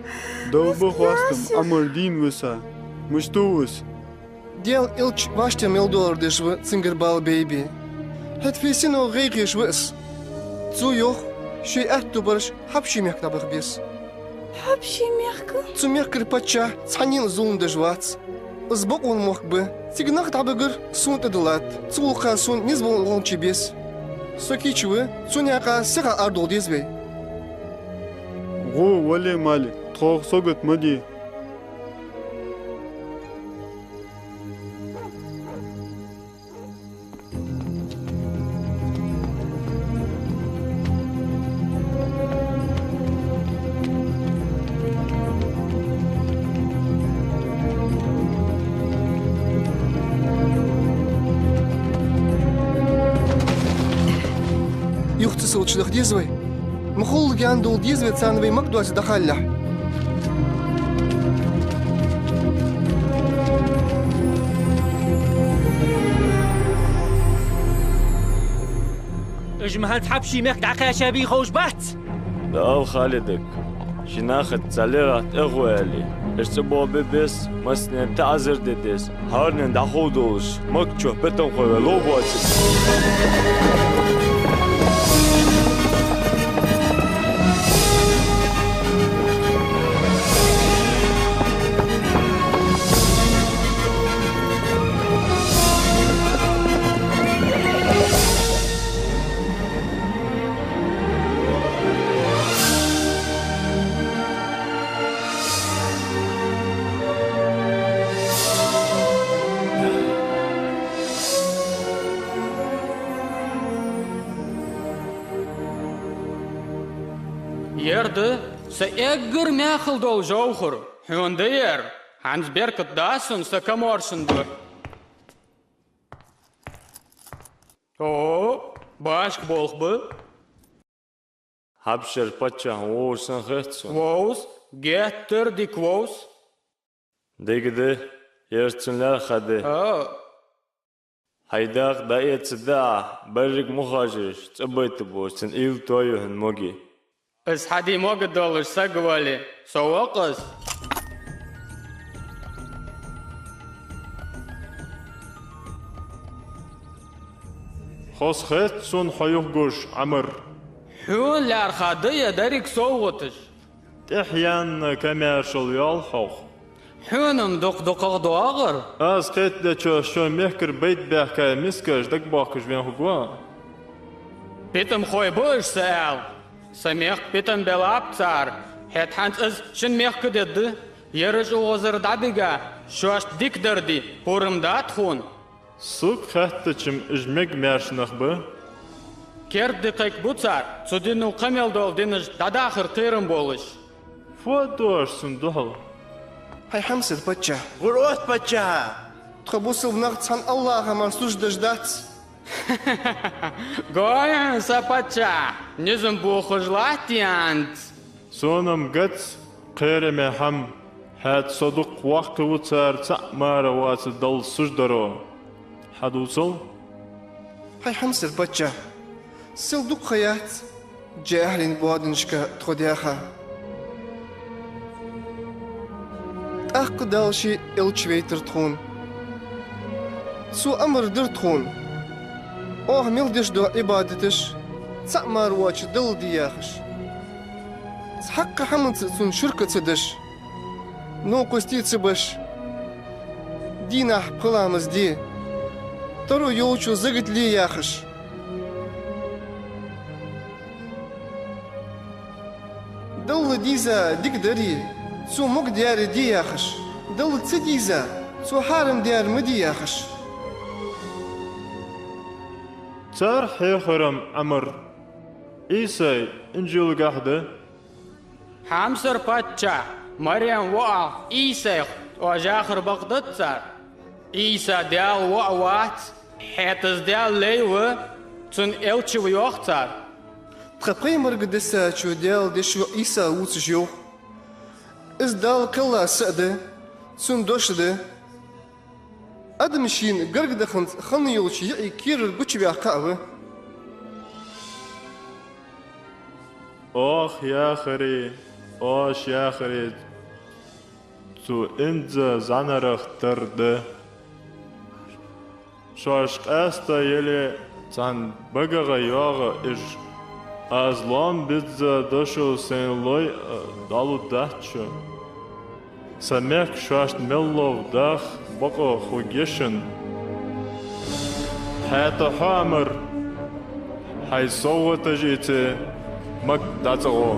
Далла ба хоастам, Ӏамар дийна виса. Мишта ва из? Даьла элча вӀаштӀехьа мел доалар деш ва цунгара бала бейбе. ХӀаьта фу синош гӀайгӀа еш ва из. Цо йоах, шоай аьттув бараш Хьабший мехка дӀабаха беза. Хьабший мехка? Цу мехкара паччахь цхьаннена зулам деш вац. Из бокъонца мохк ба. Цига нах дӀабигар сона тӀадиллад. Цу гӀулакха сона низ бола гӀулакх чу беза. Со кийча ва, цу наькъа сиха арадовла деза вай. ГӀо, вале, Малик, тхох сагот ма де. Юха ца совцаш даха деза вай? Ма хулла гаьна довла деза вай царна вай Макка доацаш дахалехь. Уж ма хӀанз Хьабший мехка дӀакхаьчабий ховш бац? ДӀаала Халидага, ший нахаца цхьа лерхӀа тӀагӀо аьле, уж цӀабоагӀа бе беза, массанена таӀазар де деза. ХӀаранена дӀаховдолаш, Макка чу петамхой вай лов боацаш. Ер да са эггара мехал дола жовхӀар. Хьона да ер. ХӀанз беркат да сона са камаьршан ба. О, башха болх ба. Хьабшара паччахь вовз сенна хет сона? Вовз, геттара дика вовз. Дика да, ер цун лаьрхӀа да. О. Хьай дакъа дӀаэца даа, берригаш мухӀажараш цӀабайтаргба цун уйла тоаюхьан моги. Из хьади мога долаш саг вале, со вокъас. Хоза хет сона хьо юхагуш, Ӏамар. Хьона лаьрхӀа да ер деррига совгӀаташ. ТӀехьенна камаьршал йоал хьох. Хьона-м дукха-дукхагӀа доагӀар. Аз кхетадечох, шо мехкара байт баьхка мискаш дагабоахкаш венна хургва. Питамхой ба уж са аьла. Са мехка питам белаб цар, хӀаьта хӀанз из шин мехка дедда. Ераш укхазара дӀабига, шоашта дика дар де, пурам да тхона. Сога хаьттача-м уж мегаргда маьрша нах ба. Керда ди кхайкабу цар, цу динал кхы мел дола динаш дӀадахар кхерам болаш. Фу доагӀаш сона духьал? Хьай хьамсара паччахь! ГӀур отта, паччахьа! Тхо бусалба нах цхьан АллахӀа мара суждаш дац. Гой хьона, са паччахь, низам бохаш латт хӀанз. Сона-м гац кхераме хӀама, хӀаьта со дукха воккхагӀа ва цар цаӀ мара воаца Далла суждаро. Хьадувцал? Хьай хьамсара паччахь, сел дукха ха яц жаьхӀален боаданашка тхо даьха. ТӀаккха Дала ший элча вайтар тхона. Цо амар дир тхона: оаха мел деш дола Ӏибадаташ цаӀ мара воаца Далла де яхаш. Цхьаккха хӀаманца цунна ширк ца деш, новкъостий ца беш, дийнахьа пхи ламаз де, таро йолча закатле яхаш. Далла дийза дика дарий, цо могадаьр де яхаш. Далла ца дийза, цо хьарам даьр ма де яхаш. Цар хьехар-м, Ӏамар, Ӏийсай Инжилагахьа да. Хьамсара паччахь, Марем воӀах Ӏийсайх оаш яхар бакъ дац цар. Ӏийса Даьла воӀ вац, хӀаьта из Даьла лай ва, цун элча ва йоах цар. Тха пайхамарга дисачо Даьла дешо Ӏийса вувцаш йоах. Из Далла кхелла са а да, цун дош а да. Адам шийна гарга даханза хинна йолча йиӀий кийрара гучаваьккха а ва. Оаха яхари, оаш яхари цу инза зӀанарах тара да. Шоаш къаьста яле, цхьан багагӀа йоагӀа уж. Аз лоам бизза дошо сайна лой а дӀалургдац шо. Са мехка шоашта мел лов даха бокъо хургья шун. ХӀаьта хьо, Ӏамар, хьай совгӀаташ ийце, Макка дӀацӀагӀо.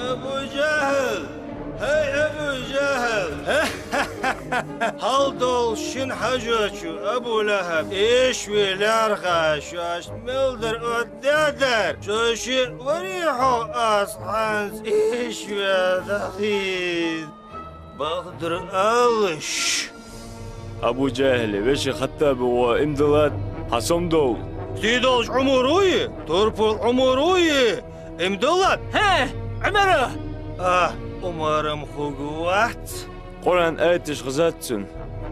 Абу ЖахӀал! ХӀай, Абу ЖахӀал! Хьал долаш шин хьажочо, Абу ЛахӀаб, эшаве лаьрхӀа шоашта мел дар отта даьдар, шо шиъ варий хьо аз хӀанз эшаве дахийта? Бакъдар алалаш. Абу ЖахӀал, веший Хаттаба воӀ, иман диллад, хьа сомадовла. Сийдолча Ӏумара вуй, турпал Ӏумара вуй, иман диллад? ХӀа, Ӏумара! А, Ӏумар-м хургвац. Къуръан аяташ хезад цунна.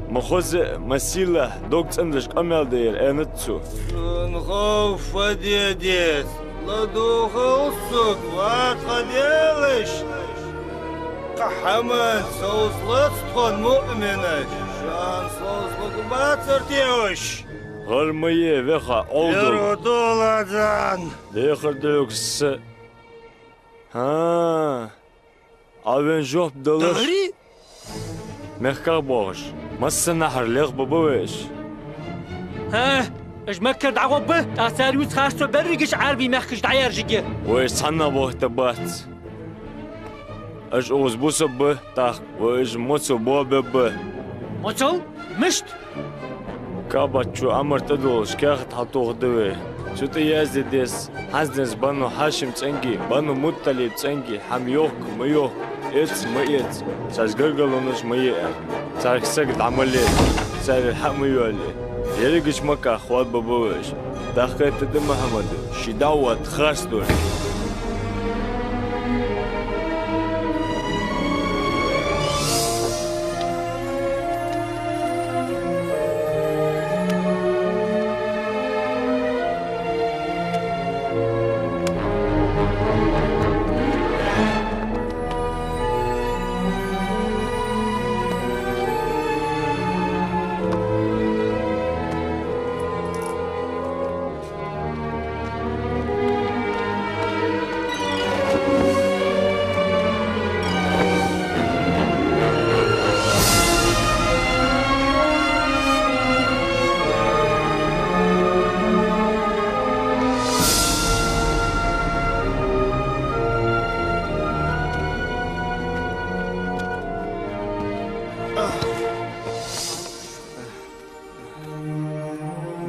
Ма хоза а, ма сийлахь а, дог цӀендеш къамаьл де аьннад цо. Цунна хов фу де деза, ладувгӀал сога, ва тха Даьла Элча. Кхы хӀаман совцалац тхона, муъминаш, шоана совцалургбацар те уж? ГӀар ма е, веха, Ӏовдал. Леро доладан. Дехар духьа са. ХӀаа. Ӏа вайна жоп далар? Далари? Мехках боагӀаш, массанахьара лехбаба вай уж. ХӀа, уж Маккара дӀагӀоргба, тӀаккха цар ювца харцо берригаш Ӏарбий мехкашка дӀаяьржаргья. Вай уж цхьаннахьа бохийтаргбац. Уж укхаза бусалба ба, тӀаккха вай уж моцал боабергба. Моцал? Мишта? КаӀбат чу Ӏамар тӀадолаш каьхат хьалтохаргда вай. Цу тӀа язде деза хӀанз денз Бану ХьашимцӀенги, Бану МуттӀалибцӀенги хӀама йохк ма йохк, эц ма эц, царца гаргалонаш ма е аьнна. Царга саг дӀа ма ле, царел хьа ма йоалае. Ерригача Макках хоадабергба вай уж. Дахкайта да Мухьаммада ший даӀват харц долга.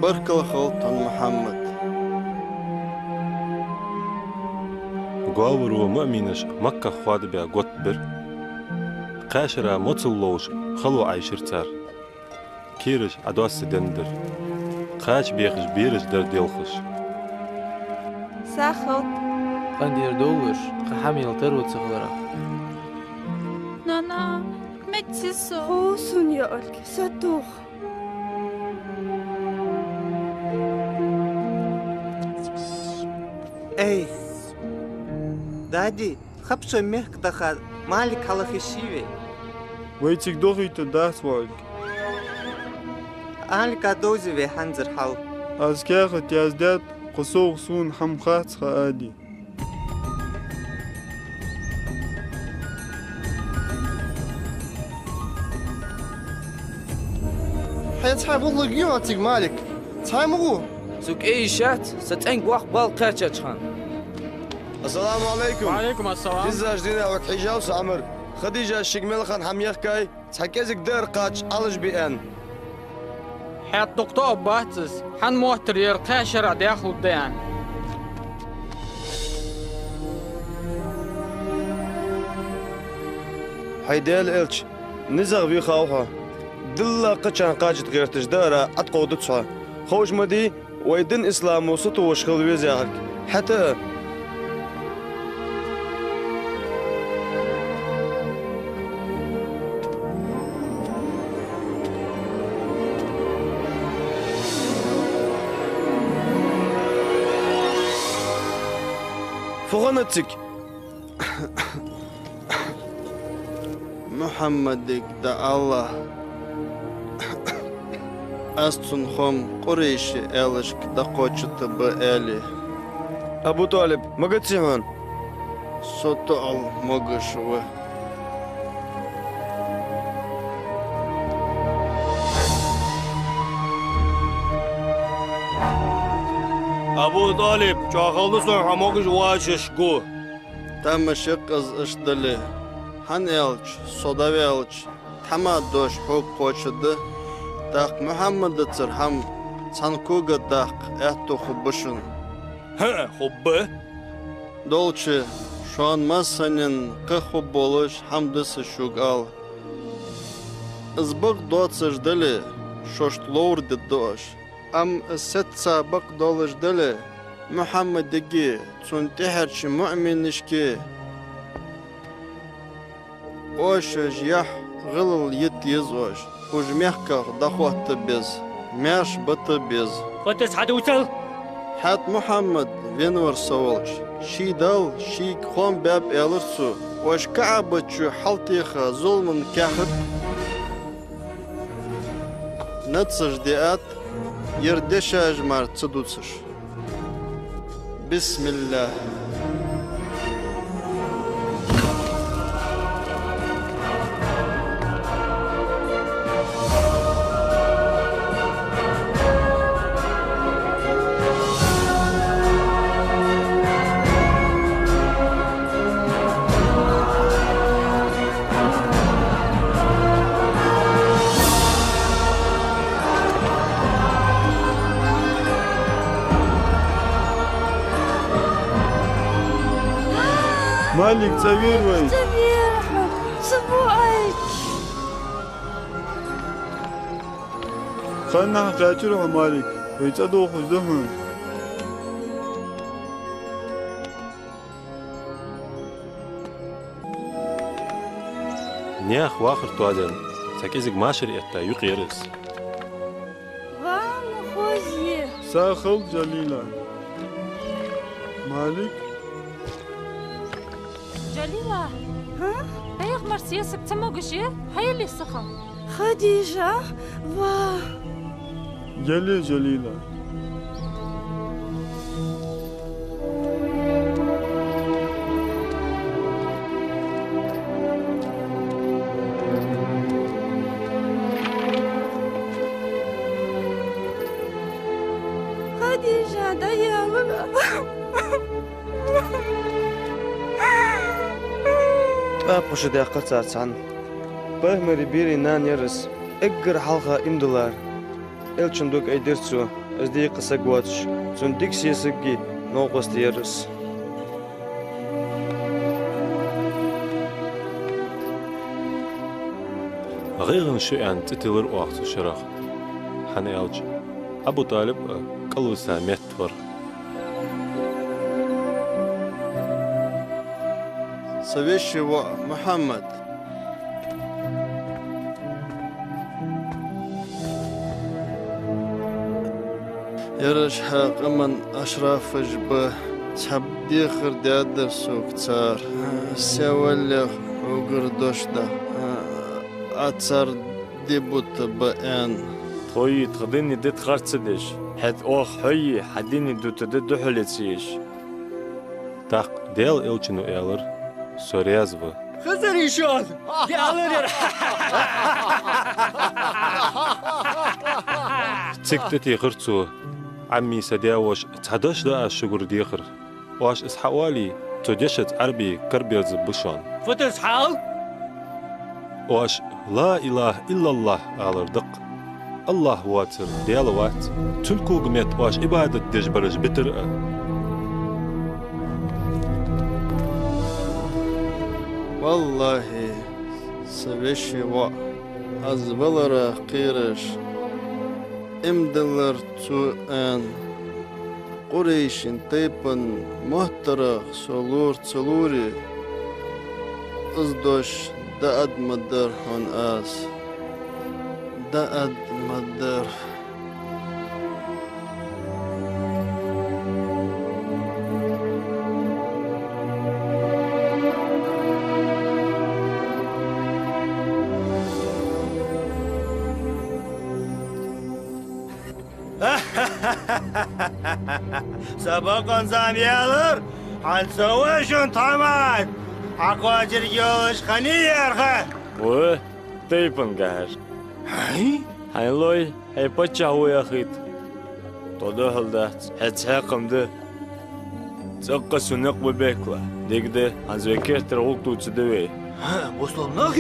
Баркал хилда хьона, Мухьаммад. Говр ва муъминаш Макках хоадабаь готта бир. Кхаь шера моцал ловш хало Ӏайшар цар. Кийраш Ӏодоссадаь дар. Кхача бехаш бераш дар делхаш. Сагот. Къандер долаш, кхы хӀама яла таро ца хиларах. Нана, меца со. Ху сун йоалг, сатух. Эй, дади, хапшо мехка даха Малик хьалхашка вай. Вай цига дохийта дац вайга. Алика довзий вай хӀанзара хьал. Аз каьхат яздаьд, кхо совгӀа сона хӀама хац ха ади. Хье цхьа бухлуг йоациг, Малик? Цхьа ма гӀу? Цу кӀей шац са цӀенг ваккха бала кхаьчача хана. Ассаламу Ӏалайкум. Ва Ӏалайкум ассалам. Диззаш дина вак хьижав са Ӏамар. Хадижа шийга мел хана хӀама яхкай, цхьа кӀезига даар кхача Ӏалаш би аьнна. ХӀаьта дукха тоъаргбац из, хьан моттар ер кхаь шера даьхалургда аьнна. ХӀай Даьла элча, низагӀа вийхав хьо. Дилла кхычарна кхачийта гӀерташ даара Ӏаткъовдуц хьо. Ховш ма дий, вай дин исламо сатувсаш хила веза яхарг. ХӀаьта а. Фу хиннад цига? Мухьаммадага дӀаала, аз цун хоам Къурайший аьлашка дӀакхоачийтаргба аьле. Абу ТӀалиб, магаций хьона? Со тоъал могаш ва. Абу ТӀалиб, чӀоагӀа хала да сона хьо могаш воацаш гу. Тамашийна аз иштта дале, хӀана аьлча, со дӀаваьлча, тхьамада дош хьога кхоачаргда, тӀаккха Мухьаммадацара хӀама цхьан кога даккха аьттув хургба шун. ХӀаа, хургба. Долча, шоана массанена кхы хургболаш хӀама да са шуга ала. Из бакъ доацаш дале, шоашта ловр дергда оаш. Амма из сецца бакъ долаш дале, Мухьаммадагеи цун тӀехьарча муъминашкеи оаш яхь гӀалгӀай йита еза оаш, уж мехках дӀахотта беза, маьрша бита беза. Хоттас хьадувцал! ХӀаьта Мухьаммад венавар со волча, ший Дала шийга хоам баьб аьлар цо, оаш КаӀбат чу хьалтеха зуламан каьхат нацаш диад, ер дешаш мара ца дувцаш. Бисмиллахь. Малик, цӀавера вай! ЦӀавера хьо, ца воайча! Ханнахьа кхаьчар хьо, Малик, вай цӀадохаш да хьона. Наьха вахар тоаденна, цхьа кӀезига машар этта юкъера из. Ва ма хоза я! Сагӏа хилда, Джалила. Малик? Джалила! ХӀа? Пайхамара сесаг ца могаш я? Хьаелий сиха? Хадижа? Ва! Яле, Джалила. Хадижа, дӀаяла. ТӀаккха шо даьккхар царца цхьана. Пайхамара берий нана яр из, эггара хьалха иман диллар. Элчан дог айдир цо, из декъа саг воацаш, цун дика сесаги новкъоста яр из. ГӀайгӀане шу аьнна цӀи тиллар оаха цу шерах, хӀана аьлча Абу ТӀалиб а кӀалвиса метта вар. Са веший воӀ Мухьаммад. Ераш хьа къаман ашрафаш ба, цхьа дехар даьдар сога цар. Севаллех хьогара дош да, Ӏа цар ди бутаргба аьнна. Тхои тха дини дита харц ца деш, хӀаьта оаха хьои хьа дини дутаргда духьале ца еш. ТӀаккха Даьла Элчано аьлар: «Со раьза ва». Хазар йиш йола, ялар яр. Цига тӀатехар цо, Ӏамми са даь-воша, цхьа дош да аз шугара дехар. Оаш из хьаоале, цу дешаца Ӏарбий караберзаргба шоана. Фу да из хьаал? Оаш «Ла илахӀа иллаллахӀ» алар да-кх. АллахӀ воацар Даьла вац, цунна когаметта оаш Ӏибадат деш бараш битар а. ВаллахӀи, са веший воӀ, аз валара кхераш, иман диллар цо аьнна. Къурайший тайпан моттарах со лора ца лоре, из дош дӀаадда ма дар хьона аз. ДӀаадда ма дар. Са бокъонца ам аьлар, хӀанз со вай шун тхьамат, хьакхоачарг йолаш хиннай ерха. Ва, тайпан гахьаш. Хьай? Хьайна лой, хьай паччахь ва яхийта. Тхо духьал дац, хьаьца хьакхам да. ЦӀаккха сона никъ бе бекла. Дика да, хӀанз вай керттера гӀулакх дувцаргда вай. ХӀа, бусалба нах?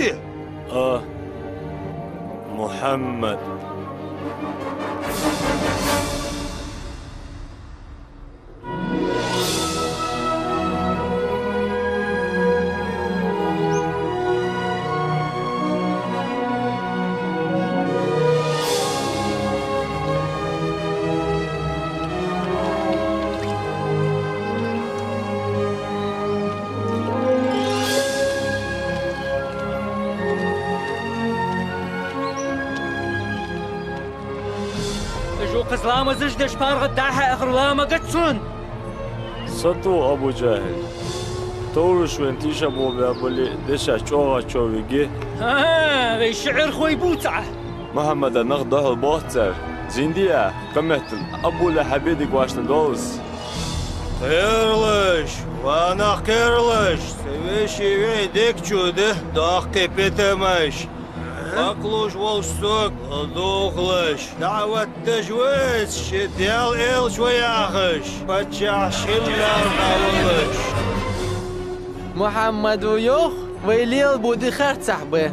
А, Мухьаммад. Уж укхаза ламазаш деш паргӀатдахьа ахар ламагӀа цун. Сату, Абу ДжахӀил. Товраш вайна тийшаболабаь бале, дешаш чӀоагӀа човиге. ХӀа, вай шиӀархой бувцахь. Мухьаммада нах духьал боахцар. Зиндия, кхаметтел Абу ЛахӀаба дика вӀаштӀадолаш. Кхералаш, ва нах, кхералаш, са веший виӀий дегчу да доккхий питамаш. Бакълуш волча сога ладувгӀалаш, даӀват деш вац ший Даьла элча ва яхаш, паччахь шин мел дӀаваллаш. Мухьаммада йоах, вай лелабу ди харцахьа ба.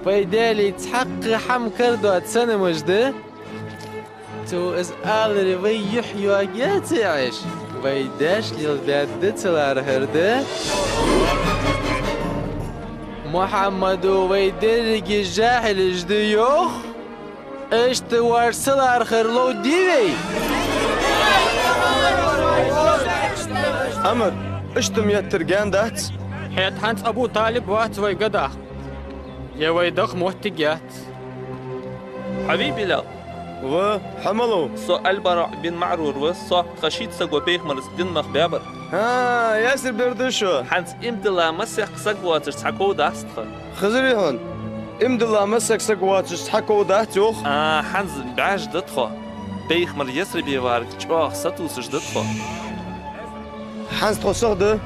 Вай Даьлий цхьаккха хӀама карадоаца санамаш да. Цо из аларе вай юхь йоаге ца Ӏеш, вай даьша лелабаь ди ца лархӀар да. Мухьаммада вай деррига жахьилаш да йоах? Иштта вар салархар ловдий вай? Амар, иштта меттар гаьна дац. ХӀаьта хӀанз Абу Талиб вац вай гадах. Е вай даха моттиг яц. Хьо вий, Билал? Ва, хьо мала ва? Со Аль-Бараъ бин МаӀрур ва, со тха шийтта саго пайхамара дина мах баьбар. ХӀа, Ясрибера да шо? ХӀанз иман дилла масех саг воацаш цхьа ков дац тха. Хезарий хьона? Иман дилла масех саг воацаш цхьа ков дац йоах. А, хӀанз бӀаьш да тхо. Пайхамар Ясрибе варга чӀоагӀа сатувсаш да тхо. ХӀанз тхо сагӀа да.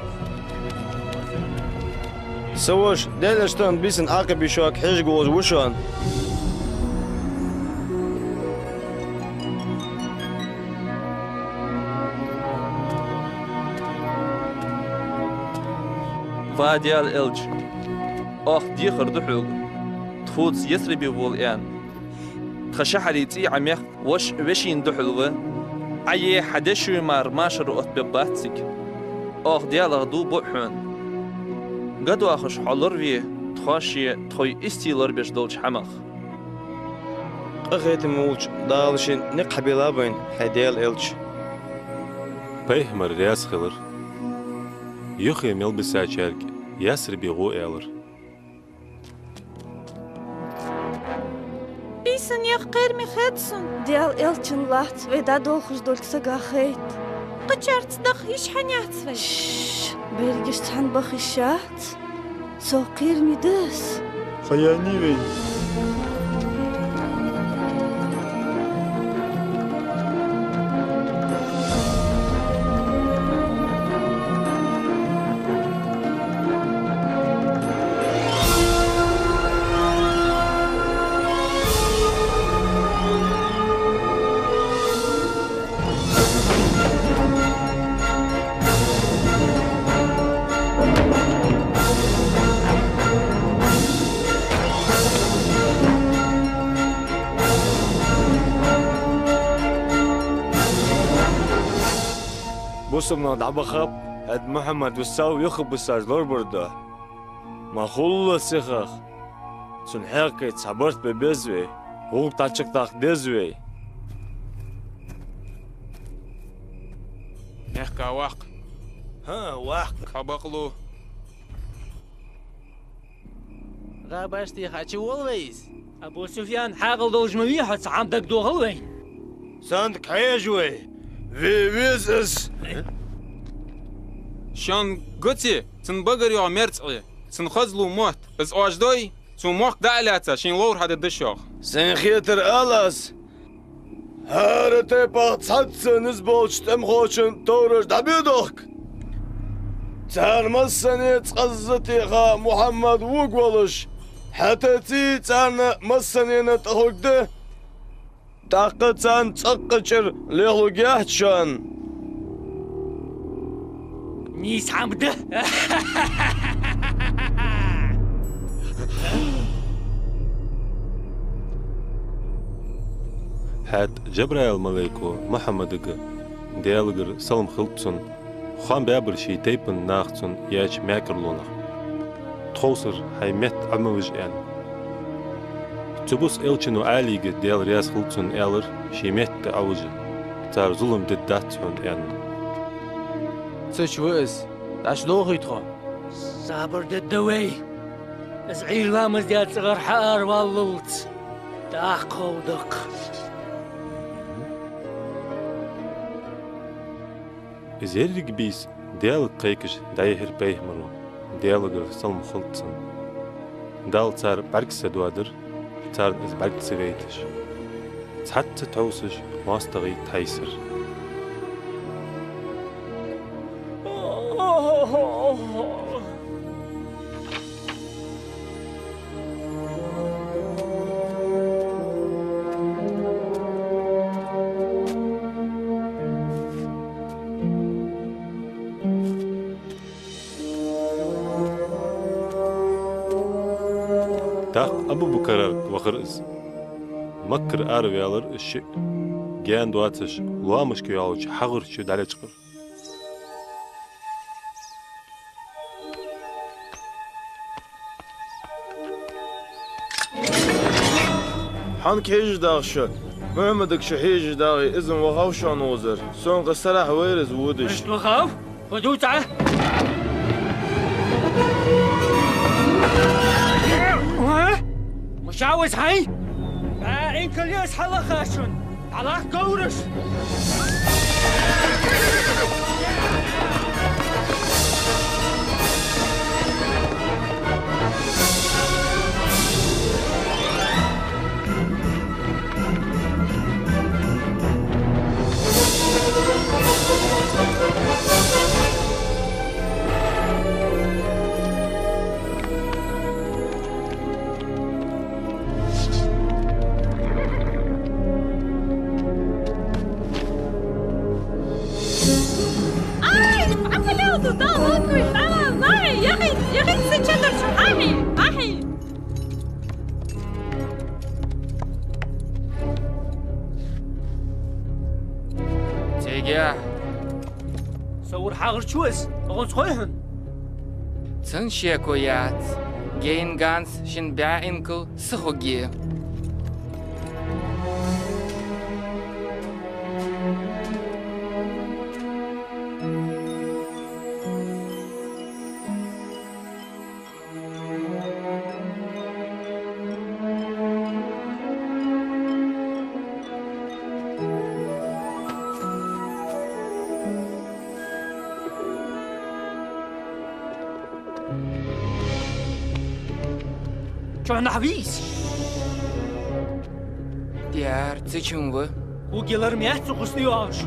Са воша, Даьла Элча тахан бийсанна Ӏакъиб йиш йоаг хьежаргволаш ва шоана. Ва Даьла Элча, оаха дехар да хьога, тхоца Ясрибе вола аьнна. Тха шахьаре цӀий Ӏамех, воша вешийна духьал ва. Ӏа е хьа дешуй мара машар оттабергбац цига. Оаха Даьлах дув буъ хьона. Гадоахаш хьо лораве тхо ше тхоай истий лорабеш долча хӀамах. Къахетаме волча Дала шийна никъ хьабелла вайна, хӀай Даьла Элча. Пайхамар раьза хилар. Юхе мел бисачарга Ясрибе гӀо аьлар. Бийсанна яха кхераме хет сона. Даьла Элчанна лаьца вай дӀадолхаш долга сага хайта. Кхычарца даха йиш хӀана яц вай? Шш, берригаш цхьана баха йиш яц. Со кхераме да аз. Хаяни вай. Бусалба нах дӀабахаб, хӀаьта Мухьаммад висав, юхабисача лорабар да. Ма хулла сихагӀа. Цун хьакъехьа цхьа барт бе беза вай, гӀулакх дӀачакхдаккха деза вай. Мехка ваккха. ХӀаа, ваккха. Кхо бакълу. ГӀа башха техача вола вай из. Абу Суфьян, хьаькъал долаш ма вий хьо, цхьа хӀама дагадохал вайна. Санна хьежа вай. Ве-, веза из. Шоана гуци, цун багара йоагӀа мерза Ӏе, цун хозлу мотт, из оаш дой, цун мохк дӀа а лаьца, шийна ловр хьаде деш йоагӀа. Сайна хетар ала аз. ХӀара тайпах цхьацца низ болча тӀемахочун товраш дӀабе дохк. Царна массане цкъазза теха Мухьаммад вувргволаш, хӀаьта цӀий царна массанена тӀахургда. ТӀаккха царна цӀаккха чӀир лехлургьяц шоана. Нийса хӀама да. ХӀаьта Джабраил малайко Мухьаммадага, Даьлагара салам хилда цунна, хоам баьбар ший тайпан наха цунна яьча мекарлонах. Тховсара хьай метта Ӏо ма вижа аьнна. Цу бус элчано Ӏалийга, Даьла раьза хилда цунна, аьлар ший метта Ӏовижа, цар зулам дергдац хьона аьнна. Цу чу ва из, дӀачудолхий тхо. Сабар дергда вай. Из Ӏуйра ламаз даь цӀагӀара хьаараваллалца дӀакховдакх. Из еррига бийса Даьлага кхайкаш дӀайихьар пайхамаро, Даьлагара салам хилда цунна. Дала цар бӀарг ца доадар, царна из бӀарг ца вайташ. Цхьацца тховсаш моастагӀий тхьайсар. ТӀаккха Абу-Бакарага вахар из. Маккара араваьлар уж шиъ, гаьна доацаш, лоамашка йолча хьагӀар чу дӀалечкъар. Хьанга хьежаш дагӀа шо? Мухьаммадага шо хьежаш дагӀе, из-м вахав шоана укхазара. Сона къа сарахьа вайра из водаш. Иштта вахав? Хьо дувца? Ма ша вайса хьай? БӀаь инкал я из хьалаха шун. Хьалах говраш! Ай, Ӏа фу леладу, Дала лоархӀа вайна, Дала, вай, яхийта, яхийта са чадар чу, ахьий, ахьий. Цигахь. Со вар хьагӀарчо из, ма гӀонсхой хьона. Цун шеко яц, Гейнганс шин бӀаь инкал са хургья. Чо нах вийс? Дяр цу чун ва. Ху гилар мех цу хусни йоагӀаш.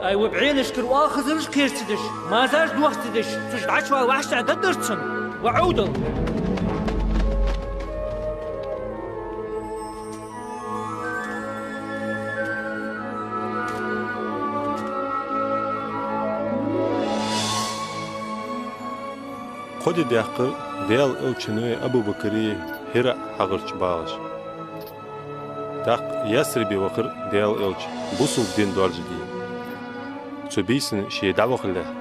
Ай, ва бӀенашкара оалхазараш кхер ца деш, мазаш дохка ца деш, цу чу дӀачувала ваьшта дадар цун, ва Ӏовдал. Кхо ди даьккхар Даьла элчаи Абу-Бакари Хьираъ хьагӀарчу багӀаш. ТӀаккха Ясрибе вахар Даьла элча, бусалба дин доаржаде. Цу бийсанна ше дӀавахалехь,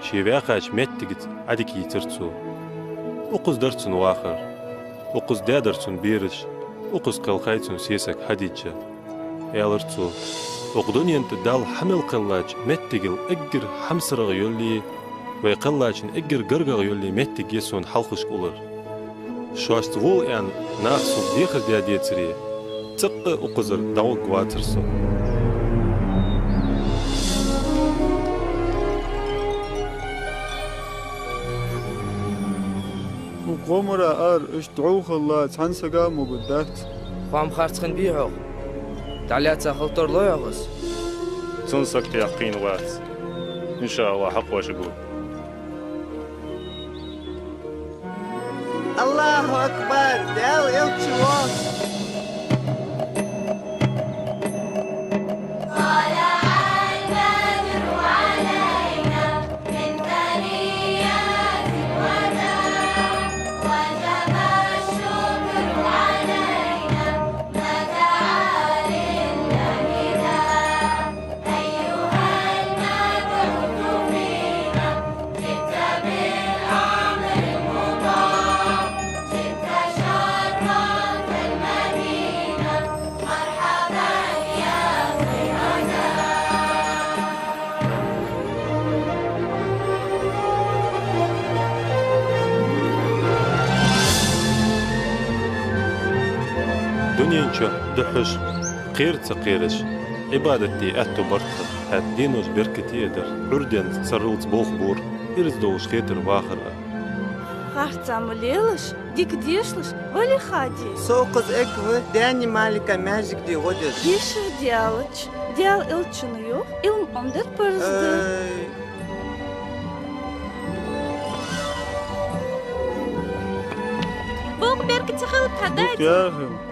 ше ваьхача меттигаца Ӏадика йийцар цо. Укхаза дар цун вахар. Укхаза даьдар цун бераш, укхаза кхелхай цун сесаг Хьадиджа. Аьлар цо: «Укх дунен тӀа Далла хьа мел кхеллача меттигал эггара хьамсарагӀа йоллий, вай кхеллачун эггара гаргагӀа йоллий меттиг я сона хьалхашка улар. Шоашца вола аьнна, наха сога дехар даь децаре, цӀаккха а укхазара дӀагӀоргвацар со». Укх къомара ара, иштта дӀовхалла цхьан сага а могуш дац. Хоам харцахьа бий хьох? ДӀалаьца хила тарлой хьох из? Цун саг тӀехь кхийна вац. Иншааллахь, хьакхоачаргва. Аллаху акбар! Даьла элча ву! Дунен чу духхьаш, кхера ца кхераш, Ӏибадат де аьттув бар тха, хӀаьта денош беркате а дар, Ӏуйран денца сарралца болх бора, ираз долаш хетар вахар а. Харцо ма лелаш, дика дешалаш, вале, Хади. Со укхаза эгга ва, даьна Малика маьждиге гӀо деш. Дешар даьлча, Даьла элчано йоах, Ӏилма Ӏомадар парз да. Ай. Болх беркате хилда тха, дади.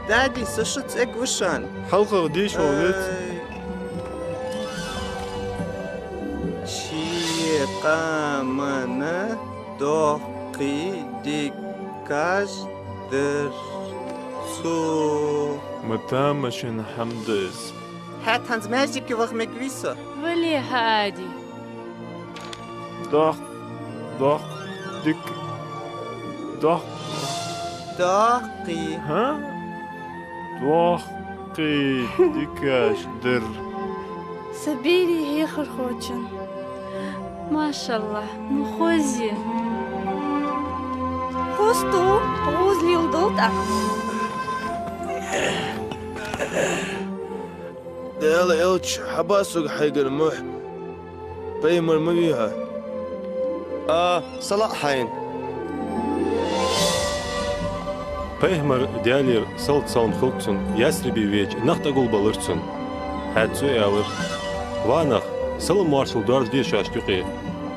Дади, со шуца эгга ва шоана. ХьалхагӀа дийша вац. Ай. Ший къаман доккхий дикаш дар цо. Ма тамашийна хӀама да из. ХӀаьта хӀанз маьждиге ваха мегий со? Вале, Хади. Доккха, доккха, дика, доккха. Доккхий. ХӀа? Доккхий дикаш дар. Са берий хьехархочун. МашаллахӀ, ну хоза я. Хоза тӀу, гӀоза леладолда. Даьла элча, хьаба сога хьайгара мухь, пайхамар ма вий хьо. А, салаӀа хьайна. Пайхамар, Даьлера салат-салам хилда цунна, Ясрибе веча, нах тӀагулбелар цунна. ХӀаьта цо аьлар: «Ва нах, салам-моаршал доаржаде шоашта юкъе,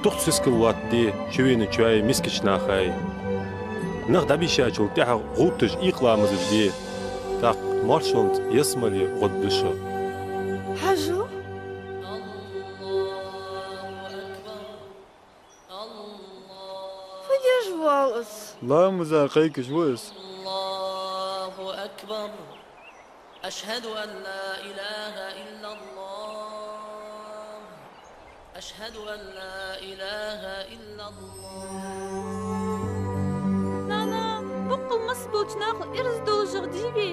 дукха сискал лоаттаде чувеначои мискача нахаи. Нах дӀабийшачул тӀехьагӀа гӀувтташ, экъа ламазаш де. ТӀаккха моаршонца ялсмале гӀоргда шо». Хьажал. Фу деш воал из? Ламаза кхайкаш ва из. الله أكبر. أشهد أن لا إله إلا الله. أشهد أن لا إله إلا الله. Нана, боккъал масса болча наха ираз долашагӀа дий вай?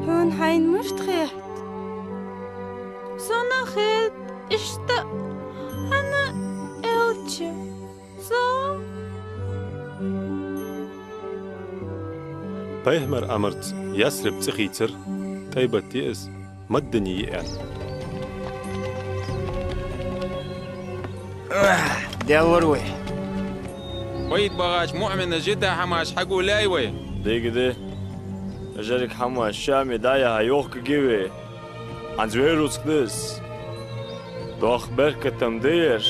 Хьона хьайна мишта хет? Сона хет иштта, хӀана аьлча, со Пайхамара амарца Ясриб цӀи хийцар, ТӀайбат я из, Мадине я аьнна. Даьла лора вай. Пайда багӀача муъминаш йита хӀамаш хьагулъяьй вай. Дика да. Жирг хӀамаш Шаме дӀаяха йохкаргья вай. ХӀанз вай рузкъа да из. Доккха беркат-м да ераш.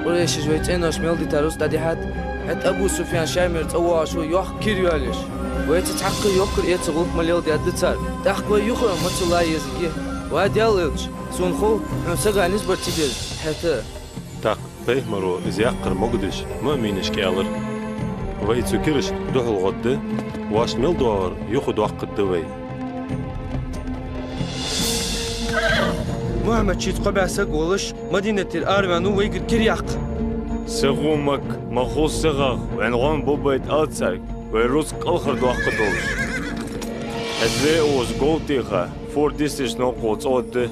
Къурайшаша вай цӀенош мел дита рузкъа дӀадихьад, хӀаьта Абу Суфьян Шамера цӀавоагӀаш ва, йоккха кира йоалаеш. Вайца цхьаккха йоккхар эца гӀулакх ма леладаьдда цар. ТӀаккха вай юха а ма ца лаезаргья. Ва Даьла элча, сона хов, хьона сага низ бар ца деза, хӀаьта а. ТӀаккха Пайхамаро из яккхар могадеш муъминашка аьлар: «Вай цу кирашта духьал гӀоргда, вайна мел доагӀар юхадоаккхаргда вай». Мухьаммад шийца кхо бӀаь саг волаш, Мадинатера араваьннав вайгара кира яккха. Сихо Макка, ма хул сихагӀа, вайна гӀон бубайта ала царга, вай рузкъа кӀалхардоаккхаргдолаш. ХӀаьта вай укхаза гов теха, фур дисдеш новкъа цӀогӀа да.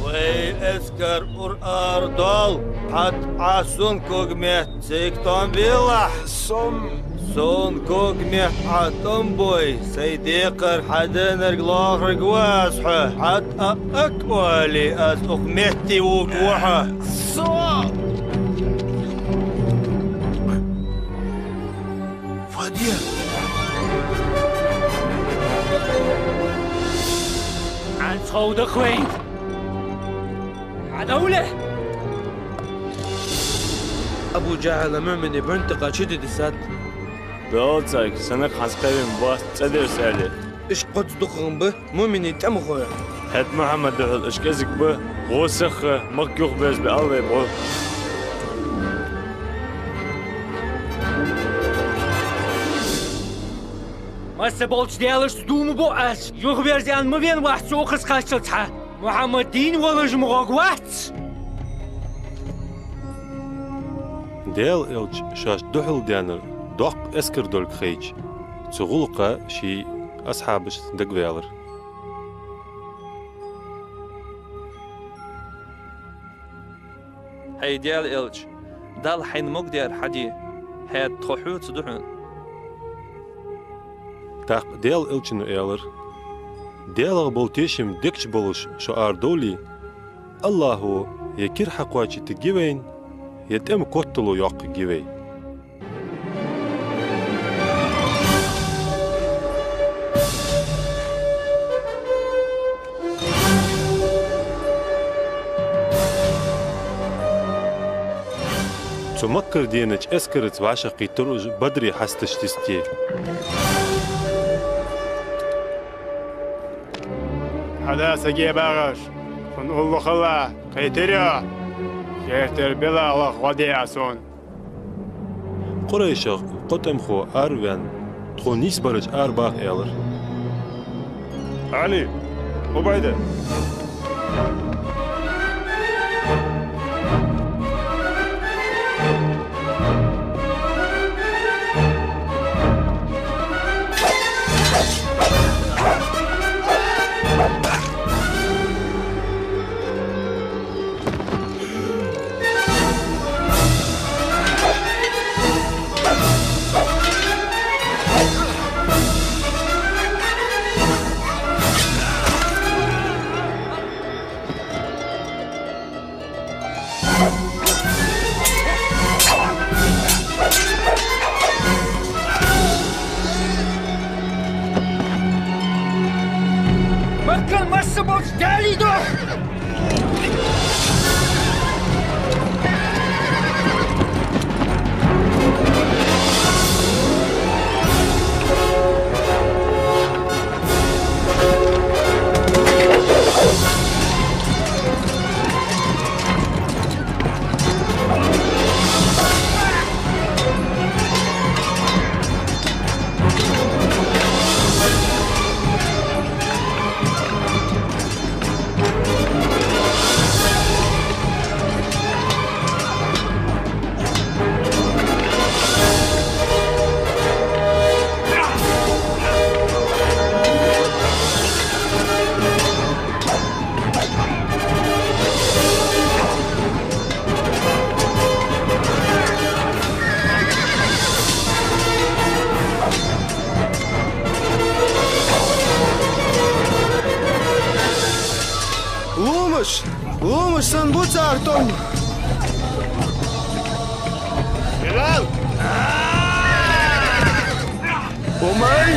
Вай эскар ура-ара доал, хӀаьта Ӏа сона когаметта цига тӀом белахь. Сом. Сона когаметта Ӏа тӀом бой, сай декхар хьаденнарг лоархӀаргва аз хьо, хӀаьта а ак оале, аз укх метте вувргва хьо. Со. Фу де? ХӀанз ховдах вайна. Хьадовла! Абу ДжахӀала муъминаш бӀунтӀа тӀакхача чу дисад. Дала царга санна хӀанз кхевен бац, цӀадерза аьле. Уж кхозза дукхагӀа ба, муъминийн тӀемахой. ХӀаьта Мухьаммада духьал уж кӀезига ба, гӀо сиха, Макка юхаберзабе ала вай бӀу. Масса болча даьлашца дув ма буъ аз, юхаберза аьнна ма вена вац со укхаза кхаччалца хьа. Мухьаммад дийна волаш ма гӀоргвац. Даьла элча шоашта духьал даьннар доккха эскар долга хайча, цу гӀулакха ший асхьабашца дагаваьлар. ХӀай Даьла элча, Далла хьайна могадаьр хьаде, хӀаьта тхо хьоца да хьона. ТӀаккха Даьла элчано аьлар: ДаьлагӀа бола тешам дегча болаш шо арадовле, АллахӀо е кира хьакхоачийтаргья вайна, е тӀема коттало йоаккхаргья вай. Цу Маккара денача эскараца вӀашагӀкхийттар уж Бадре хьасташта йисте. Ӏа да сагӀа багӀаш, сона уллув хилла, кхетарий? Кертера Билалах гӀо де Ӏа сона. Къурайшех кхо тӀемахо араваьнна, тхона нийсбараш арабаха, аьлар. Ӏали! Ӏубайда! Махкал масса болча Даьлий духьа! Ломаш! Ломаш санна бу цар тӀом! Билал! Умай!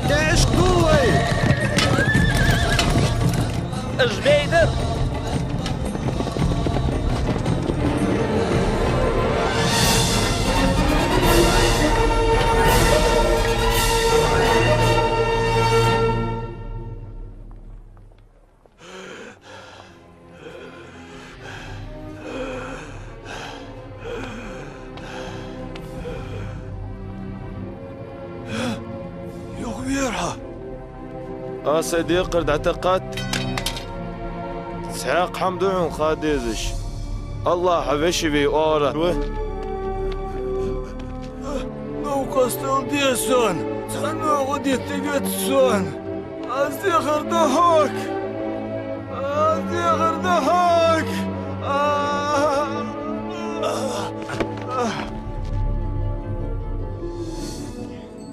ТӀехьашка дуллай! Уж бейдар! Юхавера хьо! Аз сай декхар дӀатакхад. Цхьаькха хӀама да хьона ха дезаш. АллахӀа веший вай оагӀорахьа ва. Новкъостал де сона, цхьанне а гӀо дитта дац сона. Аз дехар да хьога! Аз дехар да хьога!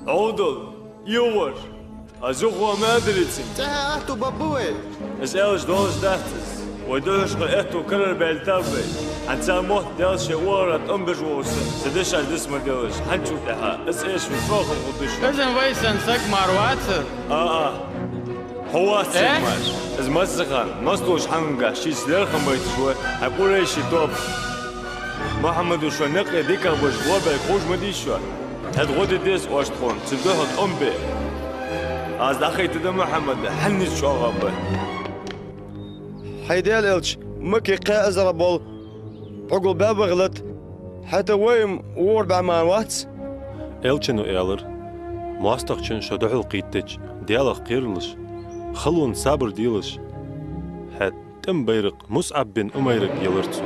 Ӏовдал, Ӏовар, аз юха ма аьларий цунга. ЦӀаьхха аьттув бергба вай. Из аьлча долаш дац из. Вай духьашха аьттув карара баьлийтаб вай. ХӀанз цар мотт Даьла ший оагӀора тӀом беш вола са, са дешаш диса ма делаш, хӀанзчул тӀехьа из эшаш чӀоагӀа хургда шоана. Из-м вай санна саг мара вац. А-а. Хьо вац саг мара. Из массахана массадолча хӀамангахь шийца лерхӀам байташ ва хьай къурайший тоба. Мухьаммада шоай наькъа дикагӀа беш гӀо баьлга ховш ма дий шоана. ХӀаьта гӀо де деза оаш тхона, цун духьал тӀом бе. Аз дӀахайтаргда Мухьаммад хьанна низ чӀоагӀа ба. Хьай Даьла элча, Макка кхаь эзар бола Ӏугал баьбагӀа лата, хӀаьта вай-м вора бӀаь мара вац. Элчано аьлар: моастагӀчун шо духьалкхийттача, Даьлах кхералаш, халонна сабар делаш, хӀаьта тӀема байракх МусӀаб бин Умайрага елар цо.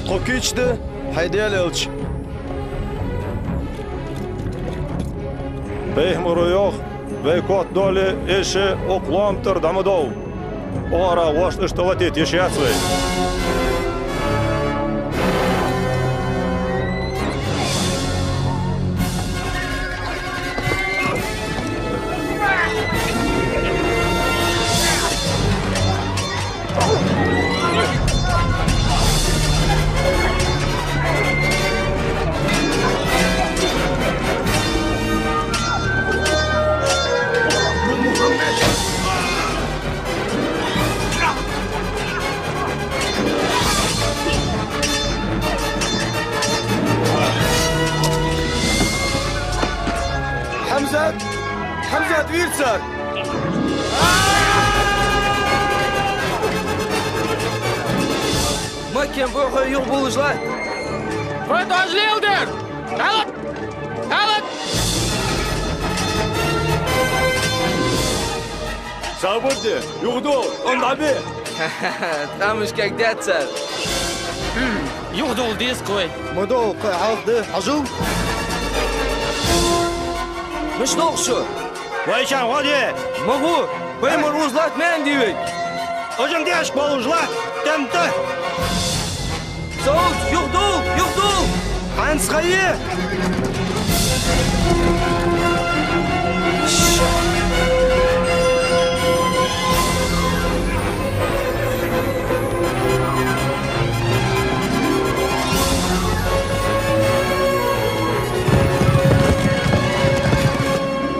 Тхо кийча да, хьай Даьла элча. Пайхамара йоах, вай котдоале эша укх лоам тӀара дӀа ма дов. Оагӏорахьа воашта иштта латийта йиш яц вай. Хьамзат! Хьамзат, вийра цар! Маккан бохой юхабувлаш латт! Вай дожалел дер! Халат! Халат! Сабар де, юхадола, тӀом дӀабе! Тхьамаш кагдаьд цар. Юхадола деза-кх вай. Ма довла, кхы хьалха де, хьажал. Мишта долх шо? Вайчарна гӀо де! Ма гӀо! Пайхамар уза латта ма аьннадий вайга? Ажан дешка болаш латт, тӀем тӀа! Совца, юхадола, юхадола! Хьанца ха е?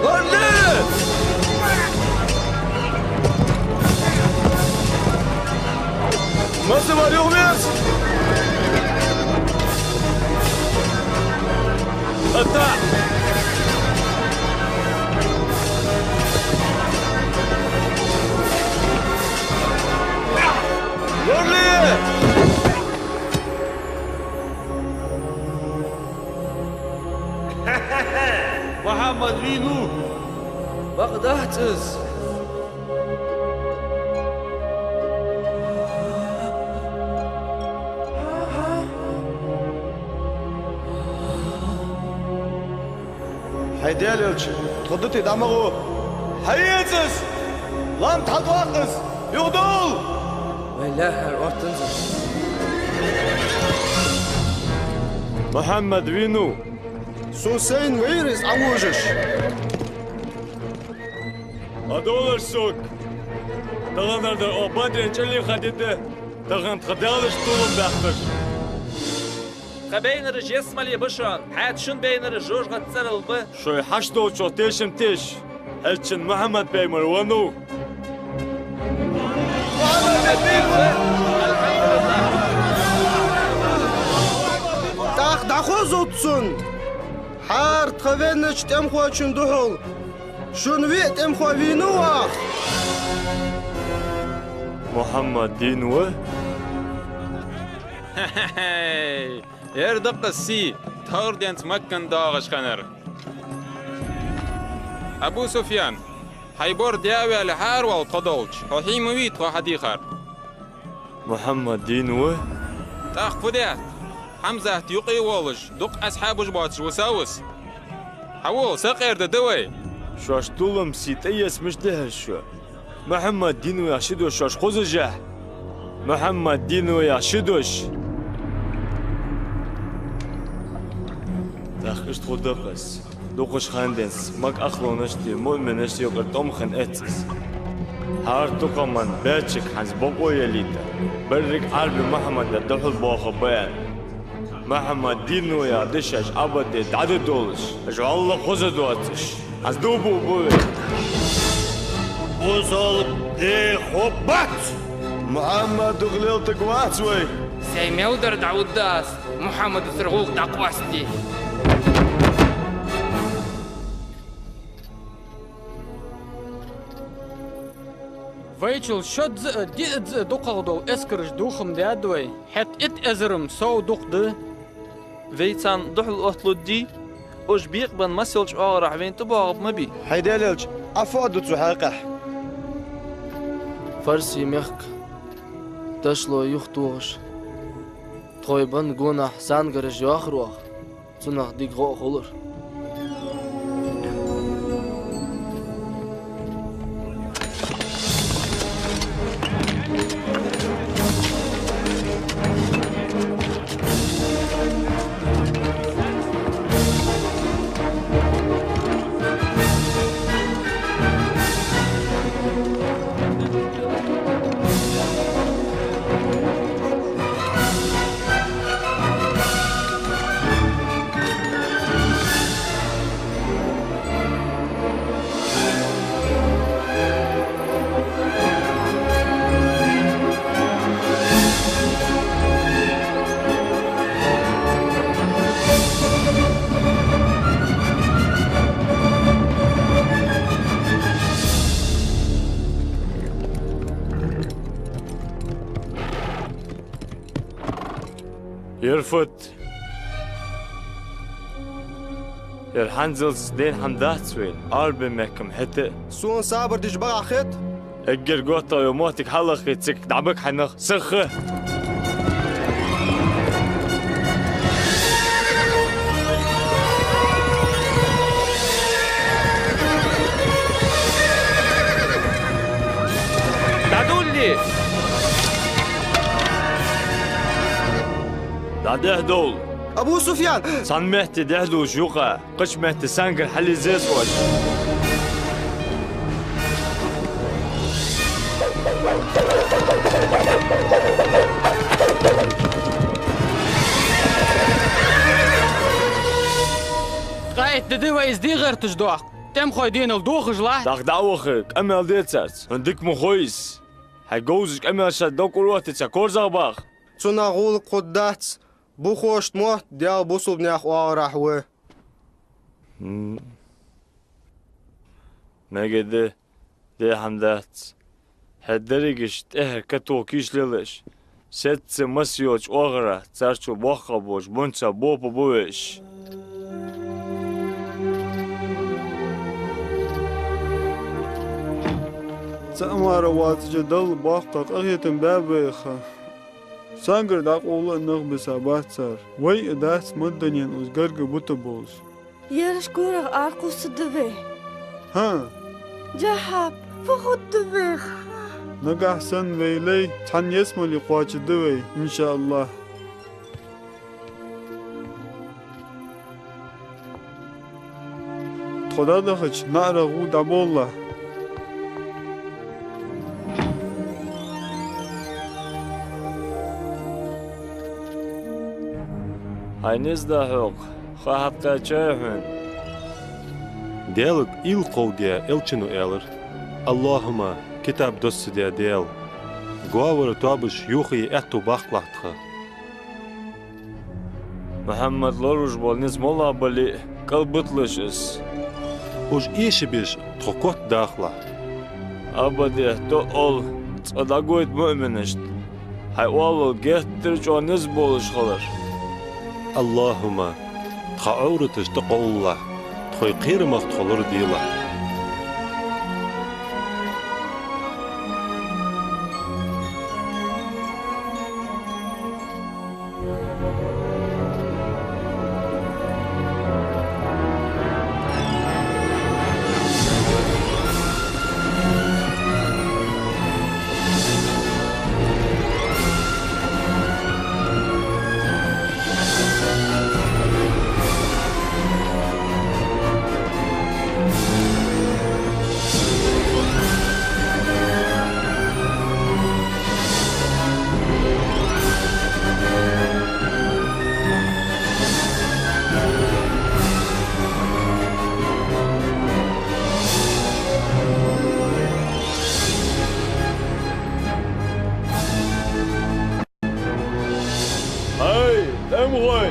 Лорли! Масса вар юхаверза! Атта! Лорли! Мухьаммад вийнав? Бакъ дац из. Хьай Даьла элча, тхо дутий дӀа ма гӀо. Хьаэца из! Лоам тӀа хьатӀадоаккх из! Юхадола! Вай лаьрхӀар оттанзар. Мухьаммад вийнав? Со сайна вайра из Ӏовожаш. Ӏодовлар сога! Таханара дар оаха Бадрен чӀале ха дитӀа, тахан тха Даьлашта толам баьккхар. Тха байнараш ялсмале ба шоана, хӀаьта шун байнараш жожагӀатен цӀерал ба. Шоай хьашт долчох тешам теша, хӀаьта шун Мухьаммад пайхамар вийнав. ТӀаккха дӀахозалда цунна! Хьара тха веннача тӀемахочун духьал шун виъ тӀемахо вийнав оаха? Мухьаммад дийна ва? Хе-хе-хе! Ер да-кх из сий, тховра денз Маккан доагӀаш хиннар. Абу Суфьян, хьай бор даь а ваьле, хьааравала тхо долча, хьо хьий ма вий тхо хьадийхар. Мухьаммад дийна ва? ТӀаккха фу даьд? Хьамзат юкъе волаш, дукха асхьабаш боацаш висав из. Хьавола, сакъерда да вай. Шоашта дуллам сий тӀаэца мишта дехьар шо? Мухьаммад дийна ва яхаш ши дош шоаш хозаш яхь? Мухьаммад дийна ва яхаш ши дош. ТӀаккха иштта хургда-кх из. Дукхача хана денз Макка ахлонашта, муъминашта юкъара тӀом хинна эц из. ХӀара тукхаман баьччага хӀанз бокъо ялийта, берригаш Ӏарбий Мухьаммада духьал боахаргба аьнна. Мухьаммад дийна ва яха дешаш абаде дӀадоладеш, уж вӀалла хоза доацаш, хӀанз дӀабугӀа ба вай. Бусалба дехо бац! Мухьаммад духьал лелаш вац вай! Сай мел дар дӀаудда аз, Мухьаммадацара гӀулакх дӀакъоастаде. Вайчул шозза а, диъазза а дукхагӀа дола эскараш дувха ма даьд вай, хӀаьта итт эзар-м сов дукха да. Вай царна духьал отталургдий, уж бекъабенна массайолча оагӀорахьа вайна тӀабоагӀаргба ма бий. ХӀай Даьла элча, Ӏа фу аргда цу хьакъехьа? Фарсий мехка ташло юхатохаш, тхоай бан гонахьа сангараш йоахар оаха. Цунах дика гӀо а хулар. Ер фуд? Ер хӀанзалца дена хӀама дац вайна, арабаь мехка-м хӀета а. Сона сабар дича бакъахьа хет? Эггара готта йола моттиг хьалахийта, цига дӀабига хьай нах. Сиха! ДӀадувла! ДӀадехьадовла! Абу Суфьян! Цхьан метте дехьадувлаш юкъа, кхыча метте сангара хьалъизза оаш. Къаьстта да вай из дегӀерташ дохк. ТӀемхой денал дохаш латт. ТӀаккха дӀа а ваха, къамаьл де царца. ХӀана дика ма хой из. Хьай говзаш къамаьл шоай дог уроттийца корзагӀбаха. Цунах гӀулакх хургдац, бухошта мотт Даьла бусалба наьха оагӀорахьа ва. М. Мегаргда, де хӀама дац. Хьай дерригаш тӀехьара катоха кийчлелаш, сецца масса йолча оагӀорахьа царчул боккхагӀа болча бонца бопа бу веш. Цаӏ мара воацача Далла боккха къахетам баьб вайх. Сангара дӀакъовла а нах бисабац цар. Вай а дац ма дунен укх гаргара бутаргболаш. Ераш корах аракхувсаргда вай. ХӀаа. Джахьаб, фу хургда вайх? Нагахь санна вай лай цхьан ялсмале кхоачаргда вай, иншааллахӀ. Тхо дӀадахача наӀарах гӀув дӀаболалахь. Хьай низ да хьокх, ха хьакхаьчай хьона. Даьлага уйла кховдаь элчано аьлар: «АллахӀумма, китаб доссадаь Даьла, говра тоабаш йохае аьттув баккхалахь тха». Мухьаммад лоруш бола низ моллагӀа бале а, кӀалбиталаш из. Уж эшабеш тхо котдахалахь. Абаде тоъал цкъа дӀагойта муъминашта хьай оалал геттара чӀоагӀа низ болаш хилар. АллахӀумма, тха Ӏовраташ тӀакховлалахь, тхоай кхерамах тхо лораделахь. ХӀай, тӀемхой!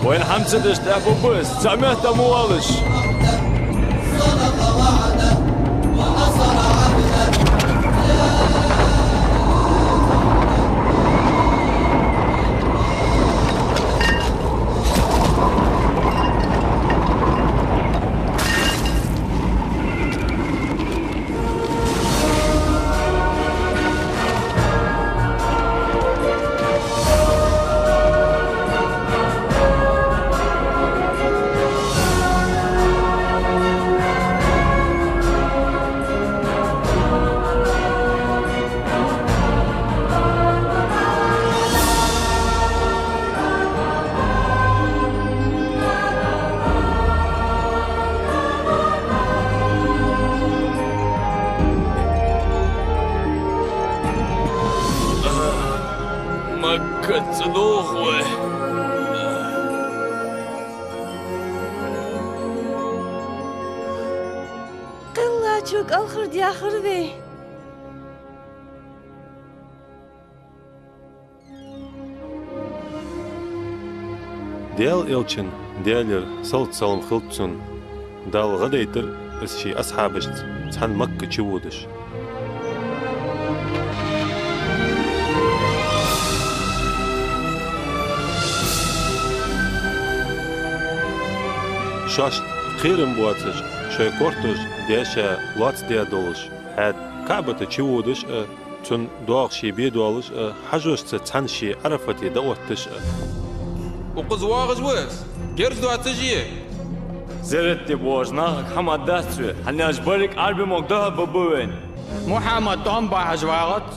Вайна хӀама ца деш тӀехьа буббас, цхьа метта ма валаш. чу кӀалхардаьхар вай. Даьла элчан, Даьлера салот-салам хилда цунна, Дала гӀадайтар из ший асхьабашца цхьана Макка чуводаш. Шоашта кхерам боацаш, шоай кортош деш а, лоаца деш а долаш, хӀаьта КаӀбата чуводаш а, цун доагӀа ше бе доалаш а, хьажошца цхьана ше Ӏарафате дӀаотташ а. Укхаза воагӀаш ва из, герз доацаш а. Зерат де боагӀаш нахага хӀама дац вай, хӀана аьлча берригаш Ӏарбий мохк дӀа-хьа бергба вайна. Мухьаммад тӀом бахьаш вагӀац,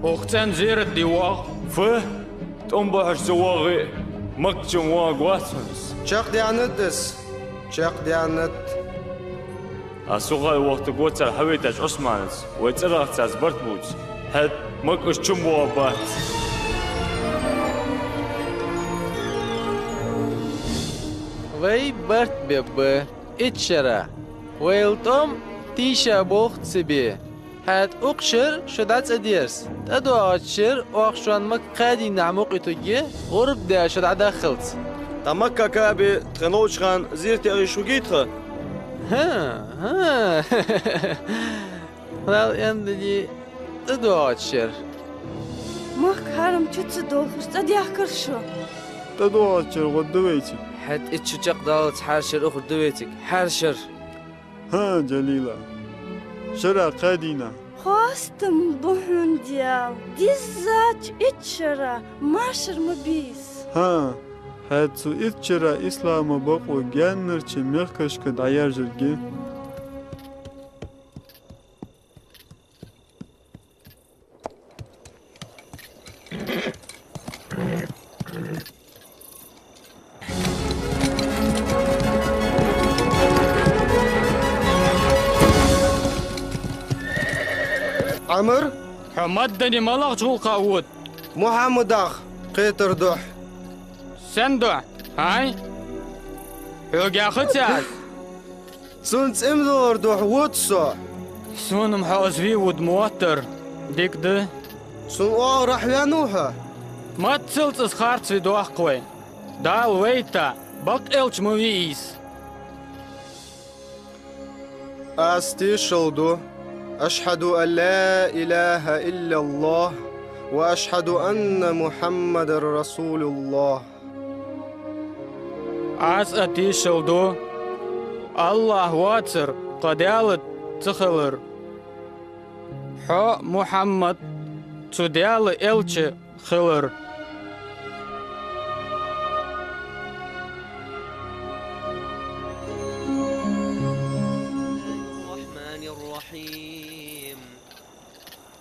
укх цӀен зерат де воагӀа. Фу? ТӀом бахьаш ца воагӀе, Макка чу воагӀаргвац хӀанз. Чакхдаьннад из, чакхдаьннад. Аз сухарь вахийтаргва цар хьавайтача Ӏусманаца, вай цӀерагӀа царца барт бувца. ХӀаьта Макка уж чу боагӀаргбац. Вай барт бергба итт шера. Вай тӀом тийша болх ца бе. ХӀаьта укх шера шу дӀа ца дерза, тӀадоагӀача шера оаха шоана Макка кхаь дийнахьа мукъа итаргья, гӀурба даь шу дӀадаххалца. ТӀаккха Макка КаӀбе тха новкъа хана зерат яхьийташ хургьий тха? ХӀа, хӀа. Дала аьннадале, тӀадоагӀача шера. Макка хьарам чу ца долхаш цӀадаьхкар шо. ТӀадоагӀача шера гӀоргда вай цига. ХӀаьта итт шу чакхдаллалца хьарча шера ухаргда вай цига. ХӀара шера. ХӀа, Джалила. Шера кхаь дийнахьа. Хоастам ба хьона, Даьла, диззача итт шера машар ма бий из. ХӀа, хӀаьта цу итт шера ислама бокъо гаьнарча мехкашка дӀаяржаргья. Ӏамр? Хьо маьрдане малагӀча гӀулакха вода? Мухьаммадах кхетар духьа. Сен духьа, хӀай? Хьога яхац аз? Цунца иман диллар духьа вода со. Сона-м хьо из ве вода моттар. Дика да. Цун оагӀорахьа ваьннав хьо? Маццалца из харц ве доаккх вай. Дала вайта бакъ элча ма ве из. Аз тешал ду: أشهد أن لا إله إلا الله وأشهد أن محمدا رسول الله. Аз а тешал ду АллахӀ воацар кхы Даьла ца хилар, хьо, Мухьаммад, цу Даьла элча хилар. الرحمن الرحيم.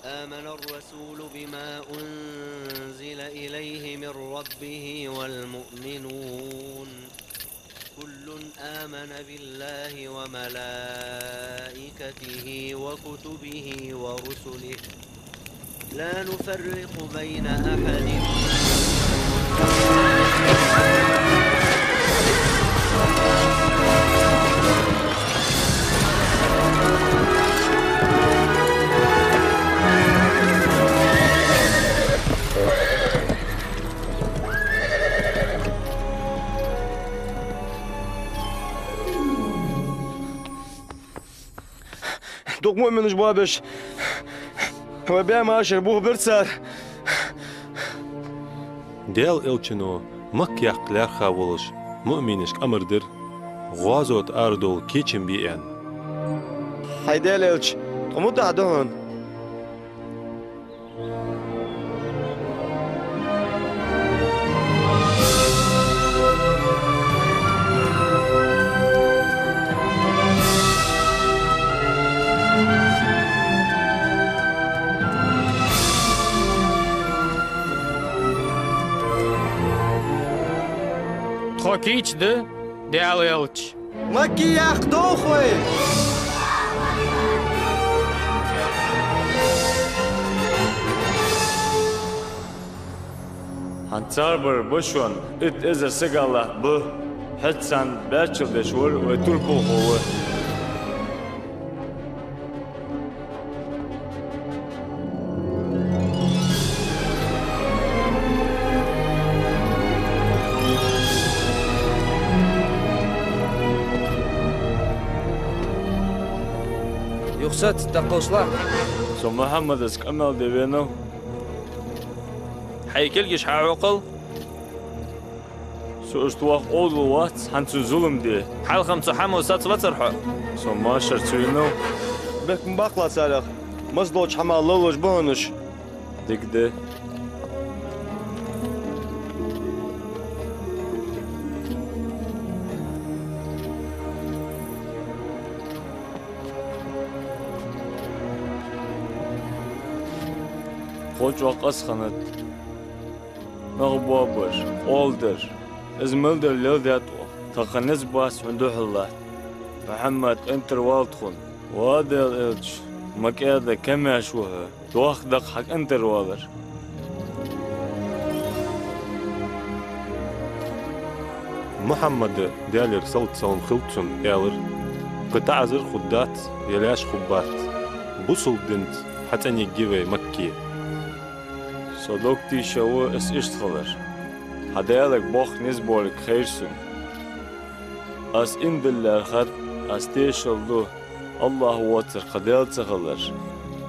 آمن الرسول بما أنزل إليه من ربه والمؤمنون. كل آمن بالله وملائكته وكتبه ورسله لا نفرق بين أحد. Дукха муъминаш боабеш, вай баь машар бух бир цар. Даьла элчано Макка яккха лаьрхӀа волаш муъминашка амар дир гӀазота арадовла кечам бе аьнна. ХӀай Даьла элча, тхо муьтӀахь да хьона. Тхо кийча да, Даьла элча. Макка яккха довх вай! ХӀанз цар бар ба шоана итт эзар сага латта ба, хӀаьта царна баьччалла деш вар вай турпалхо ва. Саца тӀакхалшла. Со Мухьаммадас къамаьл де венав. Хьай кулгаш хьахьокхал. Со иштта ваха Ӏовдал вац, хӀанз цунна зулам де. Хьалха-м цу хӀамах саца вацар хьо? Со машарца венав. Бехк ма баккхалахь царех. Массадолча хӀамах лелаш ба хьона уж. Дика да. Кхо чӀоагӀа къаьстта хиннад. Нах боабар, къоаладар. Из мел дар леладаьд оаха, тха низ бац хьона духьал латта. Мухьаммад, къинтӀера вала тхона. Ва Даьла элча, ма кӀаьда, кемеш ва хьо. Дохк да-кх хьа къинтӀера валар. Мухьаммада, Даьлера салат-салам хилда цунна, аьлар: «Кхы таӀазар хургдац, е лаьш хургбац. Бусалба динца хьацӀенъергья вай Макка». Со дог тийша ва из иштта хилар. Хьа Даьлага боккха низ болга хайра сона. Аз иман диллар хатта, аз тешал ду, АллахӀ воацар кхы Даьла ца хилар,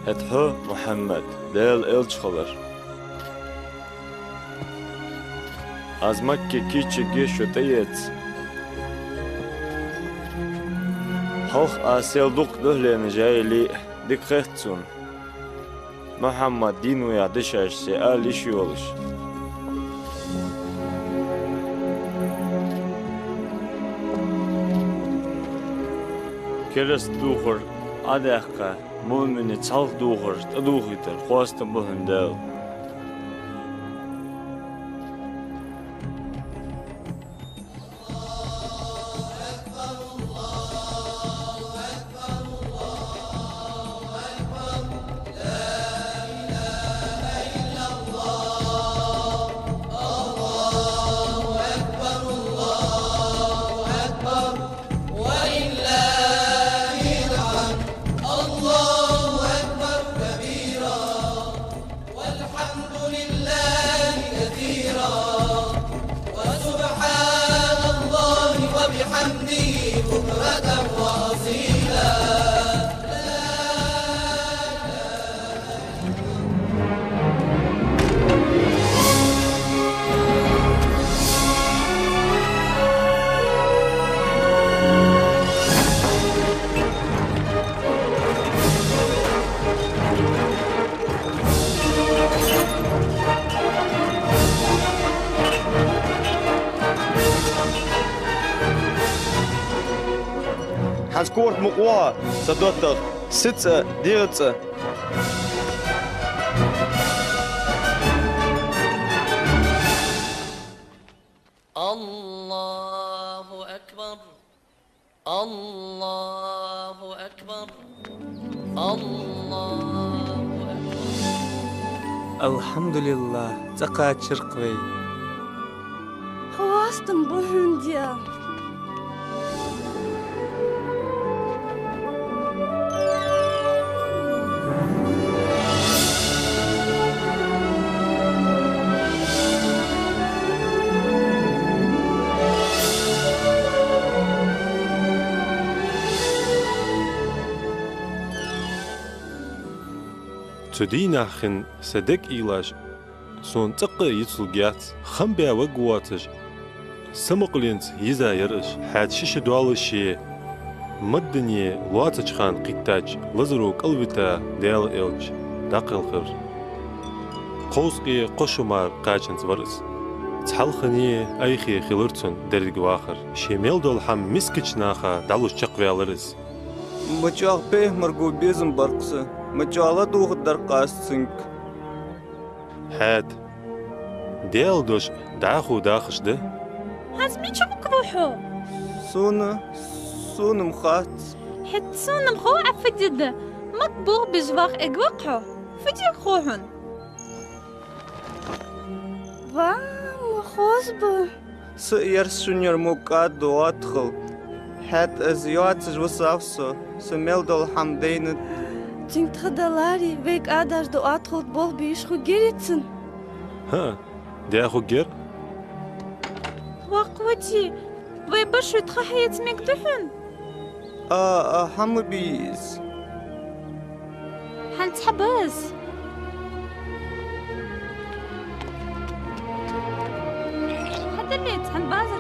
хӀаьта хьо, Мухьаммад, Даьла элча хилар. Аз Макка кийчъергья шо тӀаэца. Хьалха аз сел дукха духьале жай ле а, дика хет сона. Мухьаммад дийна ва яха дешаш се ала йиш йолаш. Кераста духар Ӏодаьккха, муъминаш цхьалха духар тӀадухийтар хоастам ба хьона, Даьла. الله أكبر كبيرا. والحمد لله كثيرا، وسبحان الله وبحمده بكرة وأصيلا. ХӀанз корта мукъа воагӀа, са доттагӀа, сица а, дегӀаца а. الله أكبر. الله أكبر. الله أكبر. الحمد لله, цӀакхачар-кх вай. Хоастам ба хьона, Даьла. Цу дийнахьа хинна са дег уйлаш, сона цӀаккха а йицлургьяц, хам баь варгвоацаш, самукъаленца йиза яр уж. ХӀаьта ши шу доаллаш а, маддане лоацача хана кхийттача лазаро кӀалвита Даьла элча дӀакхелхар. Кховзткъеи кхо шу мара кхачанза вар из. Цхьалхане айхье хилар цун деррига вахар. Ше мел дола хӀама мискача наха дӀалуш чакхваьлар из. Ма чӀоагӀа пайхамарга безам бар-кх са, ма чӀоагӀа ладувгӀаргдар-кх аз цунга. ХӀаьта Даьла дош дӀахо дахаш да? ХӀанз мича мукъа ва хьо? Сона, сона-м хац. ХӀаьта сона-м хов Ӏа фу де да. Макка болх беш ваха эггара хьо. Фу де хов хьона? Ва, ма хоза ба. Са а ер, шун ер мо кӀада да оттахал. ХӀаьта из йоацаш висав со, са мел дола хӀама дайнад. Цунга тха даларе, вай кӀадаш да оттахалга болх бе йиш хургьярий цунна? ХӀаа, де хургьяр. Воккха ва-те, вай башхой тха хьаэца мегаргда хьона? А, а, хӀама бе из. Цхьа баз. Хьадар ве цхьан база